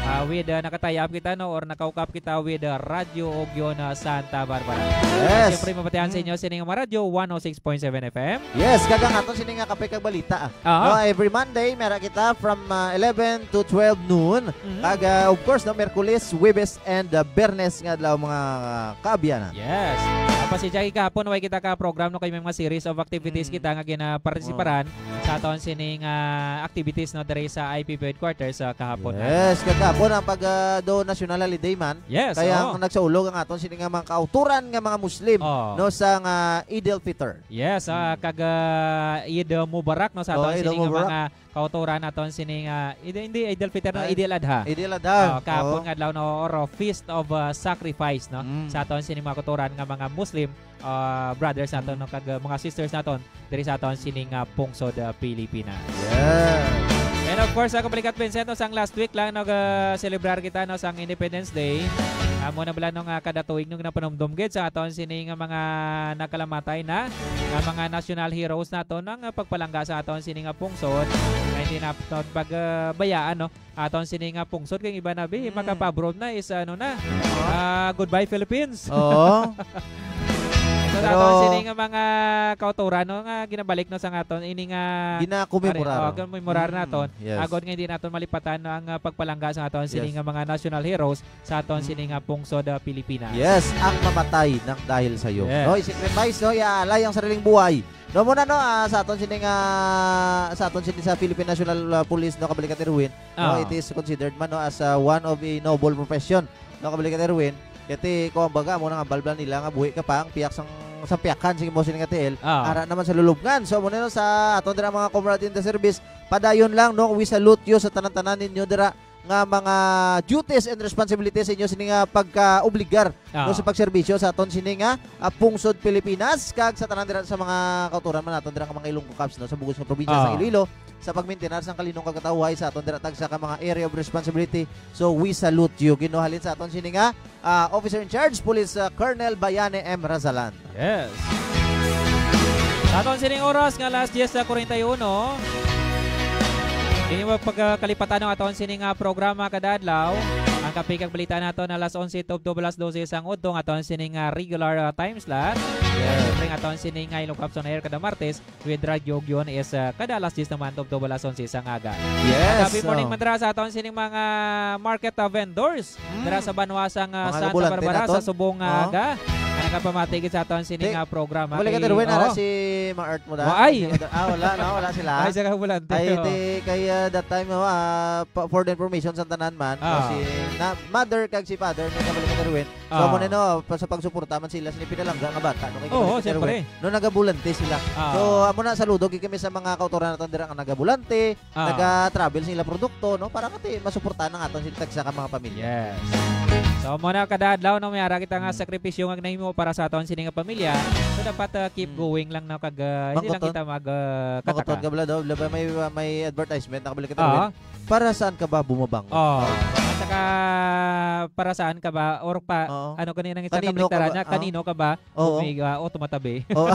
Ah, with, ah, naka-tie up kita, no, or naka-hook up kita with, ah, Radyo Ugyon, ah, Santa Barbara. Yes. Siyempre, mabatian sa Mm. inyo sining mga radyo, one oh six point seven F M. Yes, kag ang aton sini nga Kape kag Balita, ah. Aha. No, every Monday, meron kita from, ah, eleven to twelve noon. Mhm. Kag, ah, of course, no, Merkulis, Huwebes, and, ah, Bernes nga adlaw, mga, ah, kaabyanan. Yes. Ah, pasensya kay kahapon, way kita ka program, no, kay may mga series of activities Mm. kita nga ginapartisiparan Oo. sa aton sining, ah, activities, no, diri sa I P P headquarters, ah, kahapon nga. Yes, kag kahapon ang pag, ah, do national holiday man. Yes, Kaya oo. ang nagsaulog ang aton sini nga mga kauturan nga mga Muslim, Oo. no, sa nga Eid al-Fitr. Yes, ah, Mm. kag, ah, Eid Mubarak, no, sa Oh, aton Eid sini nga Mubarak. mga kauturan naton sini nga, hindi, hindi Eid al-Fitr, no, Ay, Eid al-Adha. Eid al-Adha. Ah, kahapon Oo. nga adlaw, no, or, uh, Feast of, uh, Sacrifice, no, Mm. sa aton sini mga kauturan nga mga Muslim, ah, brothers naton, Mm. no, kag, uh, mga sisters naton diri sa aton sini nga pungsod, uh, Pilipinas. Yeah. And of course, ako balikat Vincent, no, sang last week lang nag, uh, celebrar kita, no, sang Independence Day. Amo na bala, no, nga kada tuig, no, ginapanumdom gid sa aton sini nga mga nakalamatay na, nga mga national heroes naton, no, nga pagpalangga sa aton sini nga pungsod. Nga hindi na pag, uh, bayaan, no, aton sini nga pungsod kay iba na bi, Mm. makapabron na is ano na, ah, goodbye Philippines. Oo. Sa Pero aton sini nga mga kauturan, no, nga ginabalik, no, sa aton ini nga ginakomemorar. Ari, oh, komemorar Mm, naton. Yes. Agod nga hindi naton malipatan, no, ang, ah, pagpalangga sa aton sini Yes. nga mga national heroes sa aton Mm. sini nga pungsod, ah, Pilipinas. Yes, ang mamatay nang dahil sa iyo. Yes. No, i-sacrifice, no, iaalay ang sariling buhay. No, muna, no, ah, sa aton sini nga, sa aton sini sa Philippine National, ah, Police, no, Kabalikat Erwin, no, Ah. it is considered man, no, as, ah, one of a noble profession, no, Kabalikat Erwin. Kaya ti, kung baga, amo nang hambal nila nga buhi ka pa, ang piyak sang, sang piyakan, sige mo, sini nga tiil, Ah. ara naman sa lulubngan. So, muna, no, sa aton dira mga comrade in the service, padayon lang, no, we salute you sa tanan-tanan ninyo dira nga mga duties and responsibilities sa inyo sini nga pagka-obligar, Ah. no, sa pagserbisyo sa aton sini nga, ah, pungsod Pilipinas, kag sa tanan dira sa mga kauturan man naton dira nga mga Ilonggo Cops, no, sa bug-os nga probinsya sa Ah. Iloilo, sa pagmintinar sang kalinong kag katawhay sa aton dira tagsa ka mga area of responsibility. So, we salute you. Ginuhalin sa aton sini nga, ah, Officer in Charge, Police, ah, Colonel Bayane M. Razalan. Yes. Sa aton sining oras nga alas diyes sa kwarenta y uno, hindi mo pagkalipatan ang aton sining, ah, programa kada adlaw. Ang kape kag balita naton alas onse tubtob alas dose sang udto ang aton sining, ah, regular, ah, time slot. Yes. Siyempre, ang aton sining, ah, Ilonggo Cops on Air kada Martes with Radyo Ugyon is, ah, kada alas diyes naman tubtob alas onse sang aga. Yes, Happy morning, oh. Mandra, sa aton sining mga market, ah, vendors. Mm. Dira sa banwa sang, ah, Mga Santa kabulante Barbara, naton. sa subong nga Oo. aga. Ang nagapamati gid sa aton sini Ti-, nga programa balik ka, kay, Derwin, ara oo. si Ma-Art mo da? Wa-, ay! Ah, wala, no? Wala sila. Ay, sa kabulante, Ay, oo. ti-, kay, ah, that time, oh, ah, pa-, for the information sa tanan man, Ah. oh, si na, mother kag si father ni Kabalik ka, Derwin. So, Ah. amo na, no, pa-, sa pagsuporta man sila, sini pinalangga nga bata, no, kay Oo, Kabalik ka, Derwin. siyempre. No, nagabulante sila. Ah. So, amo na, saludo gid kami sa mga kautoran naton dira nga nagabulante, Ah. naga-travel sa ila produkto, no? Para nga ti-, masuportahan ang aton sila tagsa ka mga pamilya. Yes. So, amo na kada adlaw, no, may ara kita nga Mm. sakripisyo nga ginahimo para sa aton sini nga pamilya. So, dapat, ah, keep Mm. going lang, no, kag, ah, hindi lang Mangkuton. kita mag, ah, Mangkuton kataka. ka, Vlad, oh. May, may advertisement na kabalik kita, Ah. Will. Para saan ka ba bumabangon? Oh. At saka, para saan ka ba? Or pa, Oo. ano, kanina nga Kanino ka kabaliktaran ba? na, Ah. kanino ka ba? Oo. Umiga o tumatabi. Oo.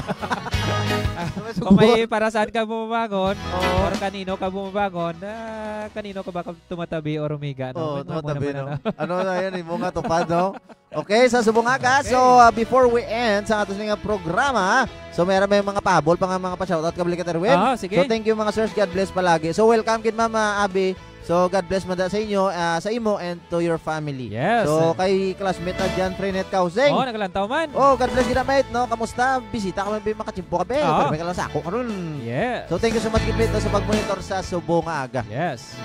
Kung may para saan ka bumabangon, Oo. or kanino ka bumabangon, ah, kanino ka ba ka-, tumatabi or umiga, no? Oo, May mga tumatabi, naman, no? ano? Ano na yan, imo nga tupad, no? Okay, sa subong aga. Okay. So, ah, before we end sa ato nga programa, so, meron may mga pahabol pa nga mga pa-shoutout, Kabalik ka, Erwin. Ah, sige. So, thank you, mga sirs. God bless palagi. So, welcome gid, Ma'am, ah, Abby. So, God bless man da sa inyo, ah, sa imo and to your family. Yes. So, kay classmate na dyan, Frenet Kauseng. Oh, nagalantaw man. Oh, God bless gid, mate, no? Kamusta? Bisita ka man, bi-, makachimpo ka, be. Ah. Pero may ka lang sako karon. Yes. So, thank you so much, Kipit, no, sa pag-monitor sa subong nga aga. Yes.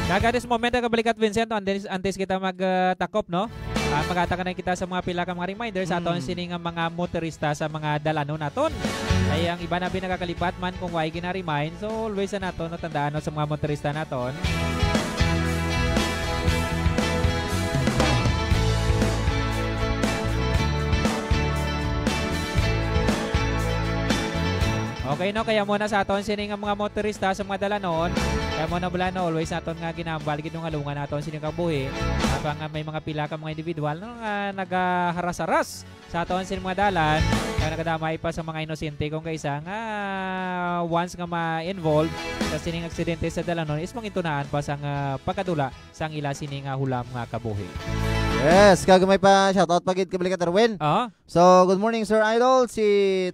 Kag at this moment, kabalik at Vincent, antes, antes kita mag, ah, takop, no? Ah, magatakan na kita sa mga pila ka mga reminder sa aton Mm. sini nga mga motorista sa mga dalanon naton. Kay ang iba na bi nakakalipat man kung why gina-remind. So, always na naton natandaan, no, sa mga motorista naton. Okay, no? Kaya mo na sa aton sini nga mga motorista sa mga dalanon. Kaya mo na bala, no, always naton nga ginambal gid nga lungan naton sini kabuhi. Habang, ah, may mga pila ka mga individual, no, nga nagaharas-haras sa aton sini mga dalan, nga nagadamay pa sa mga inosente kung kaisa nga once nga ma-involve sa sining aksidente sa dalanon is mangintunaan pa sang, ah, pagkadula sang ila sini nga hulam nga kabuhi. Yes, kag may pa shoutout pa gid, Kabalik ka, Erwin. Ah? So, good morning, Sir Idol. Si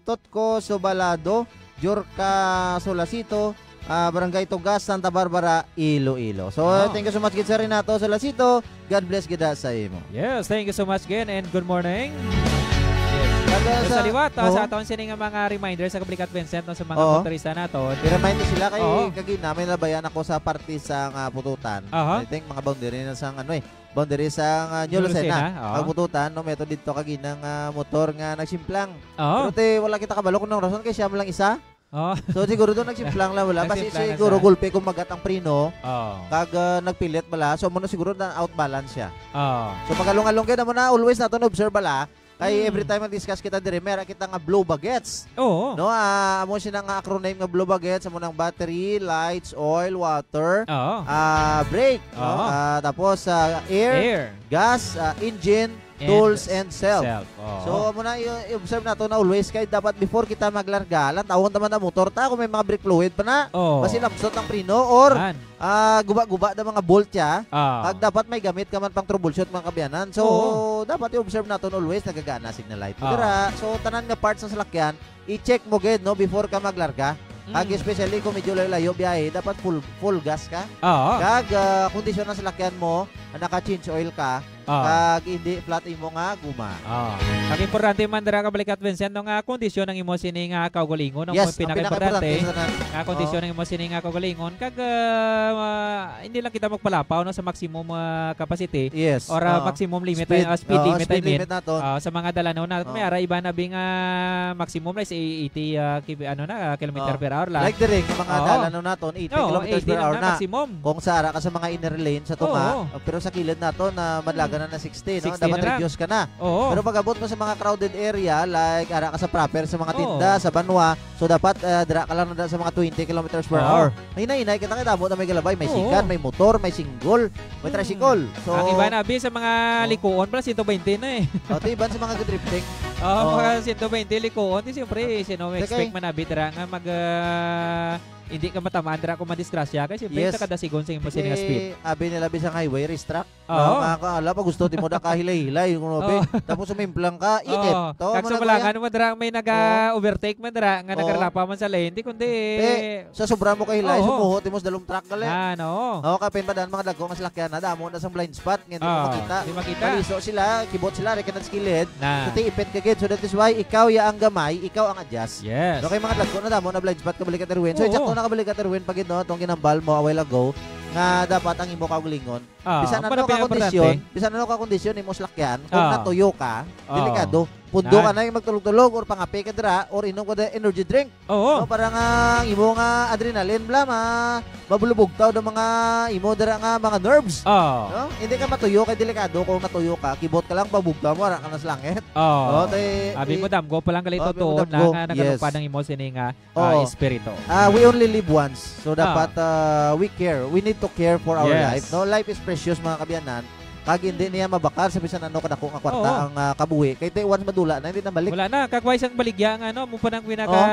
Totko Sobalado, Jorka Solasito, ah, Barangay Tugas, Santa Barbara, Iloilo. So, Ah. thank you so much gid, Sir Renato Solasito. God bless gid sa imo. Yes, thank you so much again and good morning. Yes. Kag, ah, Sa sa liwat, ah, Oo. sa aton sini nga mga reminder sa Kabalik at Vincent, no, sa mga Oo. motorista naton. I-remind ko sila kay Oo. kagina, may nabayan ako sa parte sa nga pututan. Aha. I think mga boundary na sa, ano, eh, boundary sa, ah, New New Lucena. Lucena, oo. Ang pututan, no, meto dito kagina nga motor nga nagsimplang. Oo. Pero te, wala kita kabalo kung anong rason kay siya mo lang isa. Oo. So, siguro doon nagsimplang lang, wala. Kasi Nagsimplang lang siguro siya. gulpi kung magat ang preno. Oo. Kag, ah, nagpilit bala. So, muna siguro na out balance siya. Oo. So, pag along-along kaya mo na, always nato na-observe bala. Kay Hmm. every time mag-discuss kita dire, meron kita nga blue bagets. Oo. No, ah, amo siya nga acronym nga blue bagets, amo nang battery, lights, oil, water, Oo. ah, brake, no? Oo. Ah, tapos, ah, air, Air. gas, ah, engine, And tools and self. Self, oo. So, amo na i-, i-observe nato na always kay dapat before kita maglarga, lantawon ta man ang motor ta kung may mga brake fluid pa na. Oo. Basi lamsot ang preno or, Man. ah, guba-guba na mga bolt siya. Ah. Kag dapat may gamit ka man pang troubleshoot, mga kaabyanan. So, Oo. dapat i-observe naton always, nagagana signal light mo Ah. dira. So, tanan nga parts sa salakyan, i-check mo gid, no, before ka maglarga. Kag Mm. especially kung medyo layo-layo biyahe, dapat full, full gas ka. Oo. Kag, ah, kondisyon ng salakyan mo, naka-change oil ka, Ah. kag hindi flat imo nga guma. Ah. Ang importante man dira, Kabalikat Vincent, no, nga kondisyon ang imo sini nga kaugalingon, ang Yes, ang pinaka-importante pinaka-importante sa tanan. nga kondisyon Oo. ang imo sini nga kaugalingon, kag, ah, hindi lang kita magpalapaw, no, sa maximum, ah, capacity Yes. or, ah, Oo. maximum limit, Speed. ah, speed Oo, limit, speed I mean. limit naton. Ah, sa mga dalanon na, Oo. may ara iba na bing, ah, maximum na is eighty, ah, ki-, ano na, ah, kilometer Oo. per hour lang. Like diri, nga mga Oo. dalanon naton, eighty Oo, kilometers eighty per lang hour na na. maximum. Kung sa ara ka sa mga inner lane sa tunga, Oo. uh, pero sa kilid nato na madlagan Mm. na na sixty, no? sixty Dapat na lang. reduce ka na. Oo. Pero pag abot mo sa mga crowded area, like ara ka sa proper sa mga Oo. tinda, sa banwa, so dapat, uh, dira ka lang na sa mga twenty kilometers per Oo. hour. Hinay-hinay kita kay damo na may galabay, may Oo. sikan, may motor, may single, may Mm. tricycle. So, Ang iba na, abi, sa mga Oh. likuon pala, cento twenty na eh. Oh, ti iban sa mga drifting. Oh, Oh. mga cento twenty likuon, ti siyempre, Ah. sino may Sige. expect man, abi, dira nga mag, ah, hindi ka matamaan dira kung madisgrasya kay siyempre Yes. ta kada sigon sa imo sini nga speed. Sige, abi nila bisang highway, race track. Oo. No, mga ka-, ala, pag gusto, ti mo da kahilay-hilay, kung ano, be. Oo. Tapos sumimplang ka, Oo. init. To, Kag mo sa na, kuya? Balangan mo dira, may Oo. naga-overtake man dira, nga Oo. nagarlapa man sa lane, di kundi Eh, sa sobra mo kahilay, Oo. sumuho, ti mo sa dalom truck gali. Ah, no. Oo, kapin pa dan mga dagko nga salakyan, na damo na sang blind spot, nga hindi mo Ah, makita. di makita. Maliso sila, kibot sila, rekan at skilid. Na. So, ti ipit ka gid. So, that is why ikaw ya ang gamay, ikaw ang adjust. Yes. No, kay mga dagko na damo na blind spot, Kabalikat Erwin. So, Oo. eksakto na, Kabalikat Erwin, pag, no, itong ginambal mo a while ago, nga dapat ang imo kaugalingon. Ah, Bisan ano para ka pinaka-importante. kondisyon, bisan ano ka kondisyon, imo salakyan, kung Ah. natuyo ka, Ah. delikado. Pundo ka Nan. na yung magtulog-tulog or pangape ka dira or inom ka dira energy drink. Oo. No, para nga ang imo nga adrenaline, bla, ma-, mabulubugtaw ng mga imo dira nga mga nerves. Oo. No? Hindi ka matuyo kay delikado kung natuyo ka, kibot ka lang, pabugtaw mo, ara ka na sa langit. Oo. No, tay-, Abi mo, eh, damgo pa lang gali oh, abi mo, tuon damgo. lang nga Yes. nagalupad ang imo sini nga, ah, Oo. espiritu. Ah, we only live once. So, Ah. dapat, ah, we care. We need to care for our Yes. life. No, life is precious, mga kabiyanan. Kag hindi niya mabakal sa bisan ano kadako nga kwarta Oo. ang, ah, kabuhi. Kay te, once madula na, hindi na balik. Wala na. Kag way sang baligya nga, ano, mo pa nang pinaka Oh.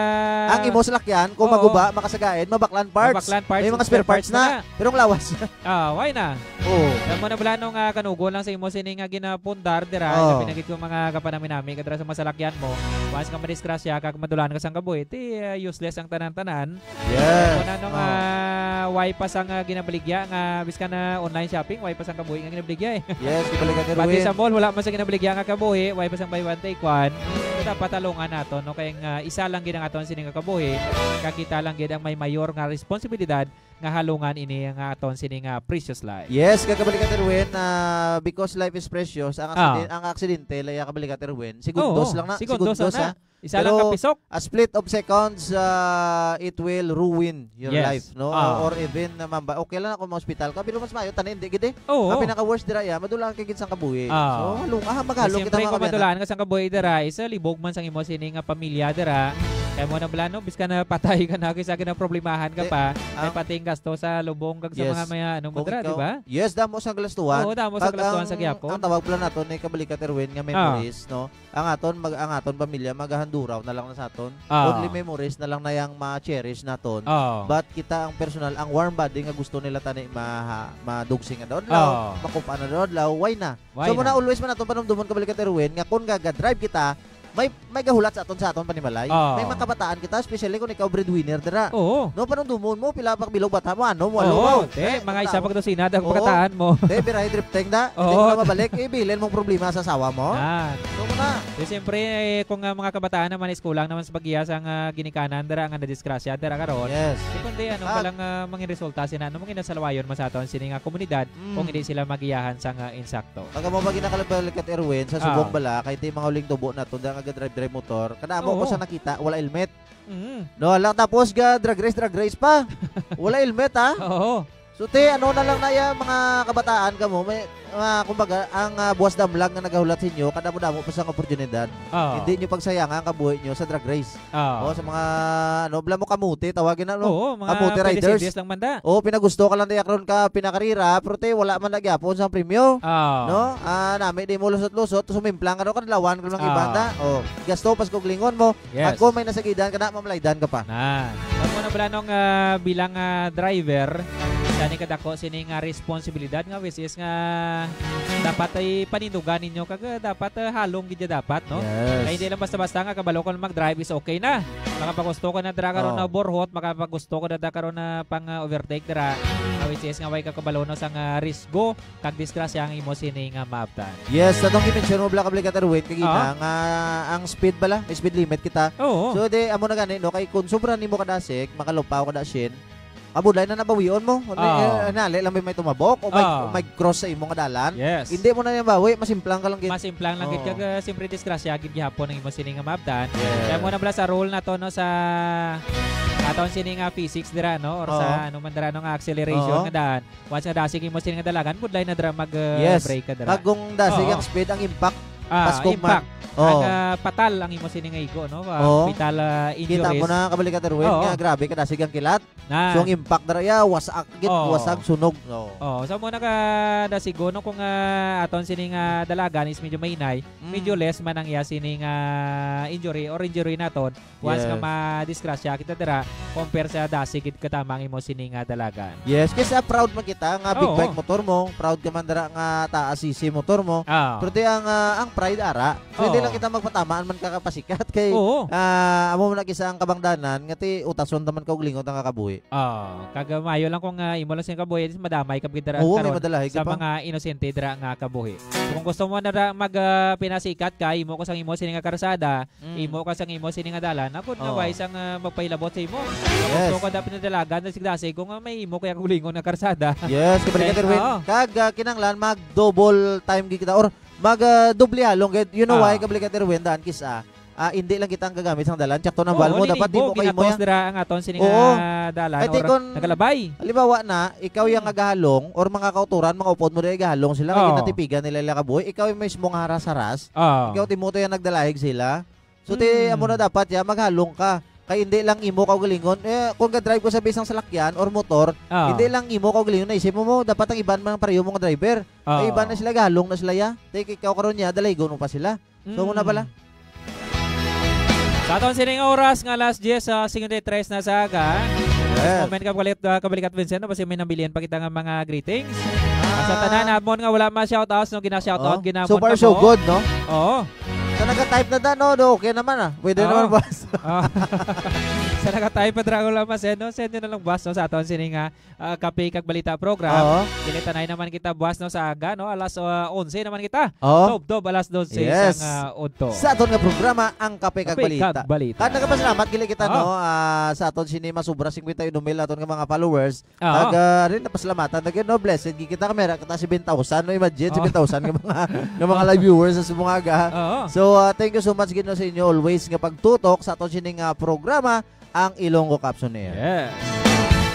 Ang imo salakyan, kung Oo. maguba, makasagaid, mabaklan parts. Mabaklan parts, May mga spare spare parts parts na. na. Pero ang lawas. Ah, why na? Oo. Alam mo na bala nung, ah, kanugon lang sa imo sini nga ginapundar dira, Oo. labi na gid kung mga kapanaminami ka dira sa masalakyan mo. Once nga madisgrasya ka, kag madulaan ka sang kabuhi, ti, ah, useless ang tanan-tanan. Yes. Alam mo na nung, Oo. ah, why pa sang, ah, ginabaligya nga, biskan na online shopping, why pa sang kabuhi nga ginabaligya eh. Yes, gibalikan ni Pati Ruin. sa mall, wala man sa ginabaligya nga kabuhi, why pa sang buy one take one. So, dapat talungan nato, no? Kay nga, isa lang gid ang aton sini nga kabuhi, kag kita lang gid ang may mayor nga responsibilidad nga halungan ini nga aton sini nga precious life. Yes, kag Kabalikat Erwin, ah, because life is precious, ang Ah. aksiden-, ang aksidente, laya Kabalikat Erwin, segundos Oo, lang na, segundos segundos, lang na. ha? Isa Pero lang ka pisok. a split of seconds, ah, it will ruin your Yes. life, no? Ah. Or even, ah, mamba-, okay lang na kung ma-hospital ka, pero mas maayo, tanan, hindi gid eh. Oo. Ang pinaka-worst dira, ya, madulaan ka gid sang kabuhi. Ah. So, halong-, ah, maghalong Siyempre, kita, mga kung kabayan, ha? madulaan ka sang kabuhi dira, isa libog man sang imo sini nga pamilya dira. Kaya mo na bala, no? Biskan na patay ka na, kisa ginaproblemahan ka Eh, pa. May ang pati ang gasto sa lubong kag sa Yes. mga, may ano mo Kung dira, ikaw di ba? Yes, damo sa galastuhan. Oo, damo sa Pag galastuhan ang, sa gihapon. ang tawag pala nato ni Kabalikat Erwin nga Ah. memories, no? Ang aton, mag-, ang aton pamilya, magahanduraw na lang na sa aton. Ah. Only memories na lang na yang ma-cherish naton. Ah. But kita ang personal, ang warm body nga gusto nila tani ma-, madugsing na daw, Ah. makupa na daw, why na? Why So, muna na? always man naton panumdumon, Kabalikat Erwin, nga kung gaga-drive kita, may, may gahulat sa aton, sa aton panimalay. Oo. May mga kabataan kita, especially kung ikaw breadwinner dira. Oo. No, panumdumon mo, pila pa bilog bata mo, ano mo, Oo, alo mo. Te, Ay, mga isa tao. pag dosina, dang Oo. pagkataan mo. Te, birahe drifting da. Hindi Oo. mo na mabalik, ibilin mong problema sa asawa mo. Ah. So, muna. Di, siyempre, eh, kung, ah, mga kabataan naman, eskulang naman sa bagya sa nga ginikanan, dira nga nadisgrasya, dira karon. Yes. Di, kundi, ano Ah. palang, ah, mangin resulta sina, ano mangin nasalwayon man sa aton, sini nga komunidad, Mm. kung hindi sila magiyahan sa nga insakto. Pag mo ba ginakalabalik at Erwin, sa Ah. subong bala, kay ti mga uling tubo na to, nga ga-drive-drive motor, kada amo ko Oo. sa nakita, wala helmet. Mm. No, lang tapos ga drag race, drag race pa. Wala helmet, ha? Oo. So, te, ano na lang na yan, mga kabataan kamo, may, ah, kumbaga, ang, ah, buwas damlag nga nagahulat sa inyo, kadamo-damo pa sang oportunidad. Oo. Hindi nyo pagsayanga ang kabuhi nyo sa drag race. Oo. O, sa mga, ano, bala mo kamote, tawagin na, no? Oo, mga Kamote pwede riders. Series lang man da. Oo, pinagusto ka lang diya karon ka pinakarira, pero te, wala man na gyapon sang premyo. Oo. No? Ah, nami di mo lusot-lusot, sumimplang ka ron, kadlawan ka lang Oo. Ibanda. O, gasto, pas kog lingon mo. Yes. Ako may nasagidan ka na, mamalaydan ka pa. Na. Pag mo na pala nung, ah, bilang, ah, driver, sani kadako sini nga responsibilidad nga, which is nga dapat ay panindugan ninyo kag, ah, dapat, ah, halong gid ya dapat, no? Yes. Kay hindi lang basta-basta nga kabalo ko mag-drive is okay na. Makapagusto ko na dira karon Oh. na borhot, makapagusto ko na dira karon na pang, ah, overtake dira. Ah, which is nga way ka kabalo no sang, ah, risgo kag disgrasya ang imo sini nga maabtan. Yes, sa tong i-mention mo, Black Obligator Wit, kagina, Ah. nga ang speed bala, may speed limit kita. Oo. So, di, amo na gani, no? Kay kung sobra nimo kadasig, makalupaw ka na, Shin, mabudlay na nabawion mo. Ano, Ah. eh, nali lang may, may tumabok o may, Ah. may cross sa imo nga dalan. Yes. Hindi mo na yung bawi, masimplang ka lang gid. Masimplang lang gid Oo. kag, ah, siyempre disgrasya gid gihapon ang imo sini nga maabtan. Yes. Kaya mo na bala sa rule na to, no, sa aton sini nga physics dira, no, or sa Oo. ano man dira, no, nga acceleration Oo. nga daan. Once nga dasig imo sini nga dalagan, budlay na dira mag, uh, Yes. brake ka dira. Kag kung dasig Oo. ang speed, ang impact, Ah, paskog man. Impact. Oo. Ang, ah, patal ang imo sini nga igo, no? Ah, Oo. fatal, ah, Kita mo injuries. na, kabalik ka, Terwin, Oo. nga grabe ka dasig ang kilat. Na. So, ang impact dira, ya, wasak, gid, Oo. wasag, sunog. Oo. Oo, so mo na ka dasig, no? Kung, ah, aton sini nga dalagan is medyo mahinay, Mm. medyo less man ang iya sini nga injury or injury naton. Once nga Yes. madisgrasya kita dira, compare sa dasig gid katama ang imo sini nga dalagan. Yes, kasi proud man kita nga big Oo. bike motor mo, proud ka man dira nga taas C C motor mo. Ah. Pero ti ang, ah, ang pride ara, so hindi Oo. lang kita magpatamaan man ka kapasikat kay, Oo. ah, amo man na kisa ang kabangdanan nga ti utason ta man ka og lingot ang kakabuhi. Ah, kag maayo lang kung, ah, imo lang sing kabuhi, madamay ka gid dira Oo, may karon madalahi ka sa pa. mga inosente dira nga kabuhi. So, kung gusto mo na ra mag, ah, pinasikat ka, imo ko sang imo sini nga karsada, Mm. imo ka sang imo sini nga dalan, agud na Oo. way sang, ah, magpahilabot sa imo. Yes. So, kada pinadalagan na sigdasig kung, ah, may imo kaya kulingon nga karsada. Yes, kabalik ka, Thank-, Terwin. oo. Kag, ah, kinahanglan mag-double time gid kita or mag, ah, doble halong gid. You know Ah. why, kabalik ka, Terwin, daan kis-a, ah, hindi lang kita ang gagamit sang dalan. Tsakto nang Oo, bal mo, dapat di mo kayo mo ginatos yan. dira ang aton sini Oo. nga dalan Ay, or tikon, nagalabay. halimbawa na, ikaw yung Mm. nagahalong or mga kauturan, mga upod mo dahil gahalong sila, kaya Oo. ginatipigan nila ila kabuhi. Ikaw yung mismo nga haras-haras. Oo. Ikaw, Timoto, yung nagdalahig sila. So, ti, Mm. amo na dapat, ya, maghalong ka. Kay hindi lang imo kaugalingon. Eh, kung ga-drive ko sa bisang salakyan or motor, Oo. hindi lang imo kaugalingon, naisip mo, mo, dapat ang iban man pareho mo nga driver. Oo. Kay iban na sila, gahalong na sila, ya. Ti, ikaw karon niya, dalaygon mo pa sila. So, muna Mm. pala. Sa aton sining oras nga alas diyes, ah, cincuenta y tres na sa aga. Yes. Moment ka kabalit, ah, kabalikat, Vincent, no? Kasi may nabilian pa kita nga mga greetings. Ah. Sa tanan, amon nga wala ma-shoutouts, no? Gina-shoutout, Oh. ginamon So far, ka so mo. good, no? Oo. Sa nag-type na da, no? Do, okay naman, ah. Pwede Oo. naman, boss. Ah. Sa nag-type pa, Dracula, mas, eh, no? Send nyo na lang, boss, no? Sa aton sining, ah, ah, Kape kag Balita program. Oo. Kinitanay naman kita buwas, no, sa aga, no? Alas, ah, onse naman kita. Oo. Tubtob alas dose Yes. sang, ah, udto. Sa aton nga programa, ang Kape kag Kape Balita. kag Balita. Kag nagapasalamat gili kita, Ah. no, ah, sa aton sini masubra cincuenta y uno mil aton nga mga followers. Ah. Kag, ah, rin napasalamatan na gyud, no? Blessed gid kita, kamera kita seven thousand, no? Imagine, Oh. seven thousand nga mga, nga mga live viewers sa mga aga. Oo. So, ah, thank you so much gid, no, sa inyo always nga pagtutok sa aton sining, ah, programa. Ang Ilonggo Caps on Air. Yes.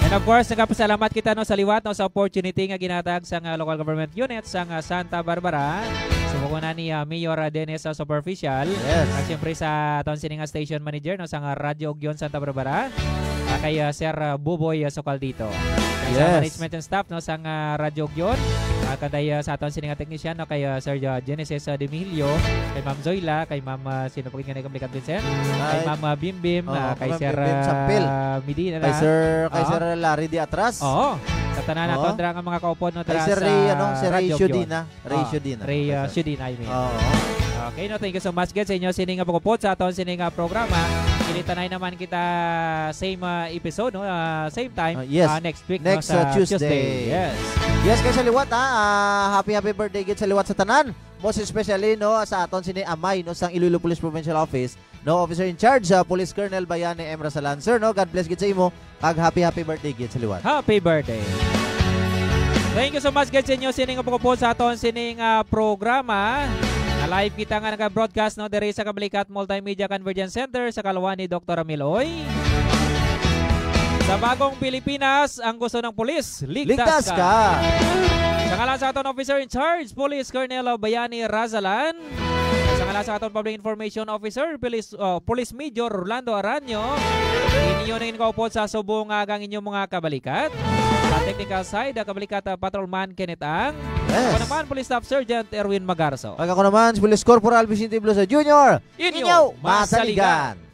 And of course, nagapasalamat kita, no, sa liwat, no, sa opportunity nga ginatag sa nga local government unit sa nga Santa Barbara. Subok na ni, ah, Mayor, ah, Dennis, ah, Superficial. Yes. At siyempre sa aton sini nga station manager, no, sa nga Radyo Ugyon Santa Barbara. Ah, kay, ah, Sir, ah, Buboy, ah, Socaldito. Kay sa Yes. management and staff, no, sa nga Radyo Ugyon. Ah, kanday, ah, sa aton sini nga technician, no, kay, ah, Sir, ah, Genesis, ah, Demihilio, kay Ma'am Zoila, kay Ma'am, ah, sino pa gid nga nagkamalikan, Vincent? Kay Ay. Ma'am, ah, Bim Bim, Oo, ah, kay kay Ma'am Sir, Bim Bim Sampil. ah, Medina Kay na. Sir, kay Oo. Sir Larry de Atras. Oo. Sa tanan Oo. naton dira nga mga kaupod, no, Kay dira Sir sa Ray, ano, Sir Ray Radyo Ugyon. Siodina. Ray Ah, Siodina. Ray, Kay ah, Sir Siodina, I mean. Oo. Okay, no, thank you so much, guys, sa inyo sini nga pagupod sa aton sini nga programa. Kinitanay naman kita same, ah, episode, no, ah, same time, Ah, yes. ah, next week, no, Next, sa ah, Tuesday. Tuesday. Yes. Yes, kay sa liwat, ha, ah, happy, happy birthday gid sa liwat sa tanan. Most especially, no, sa aton sini amay, no, sang Iloilo Police Provincial Office, no, Officer in Charge, ah, Police Colonel Bayani M. Rasalan. Sir, no, God bless gid sa imo, kag happy, happy birthday gid sa liwat. Happy birthday. Thank you so much, guys, sa inyo sining nga pagupod sa aton sining, ah, programa. Na live kita nga nag-broadcast, no, diri sa Kabalikat Multimedia Convergence Center sa Kalwa ni Doktor Amiloy. Sa bagong Pilipinas, ang gusto ng pulis, ligtas, Ligtas ka. Sa ngalan sa aton officer in charge, Police Colonel Bayani Razalan. Sa ngalan sa aton Public Information Officer, Police, uh, Police Major Rolando Aranyo. Inyo na kaupod sa subong nga ang inyong mga kabalikat. Sa technical side, ang kabalikat uh, Patrolman Kenneth Ang. Yes. Ako naman, Police Staff Sergeant Erwin Magarso. Pag ako naman, si Police Corporal Vicente Blosa Junior. Inyo masaligan.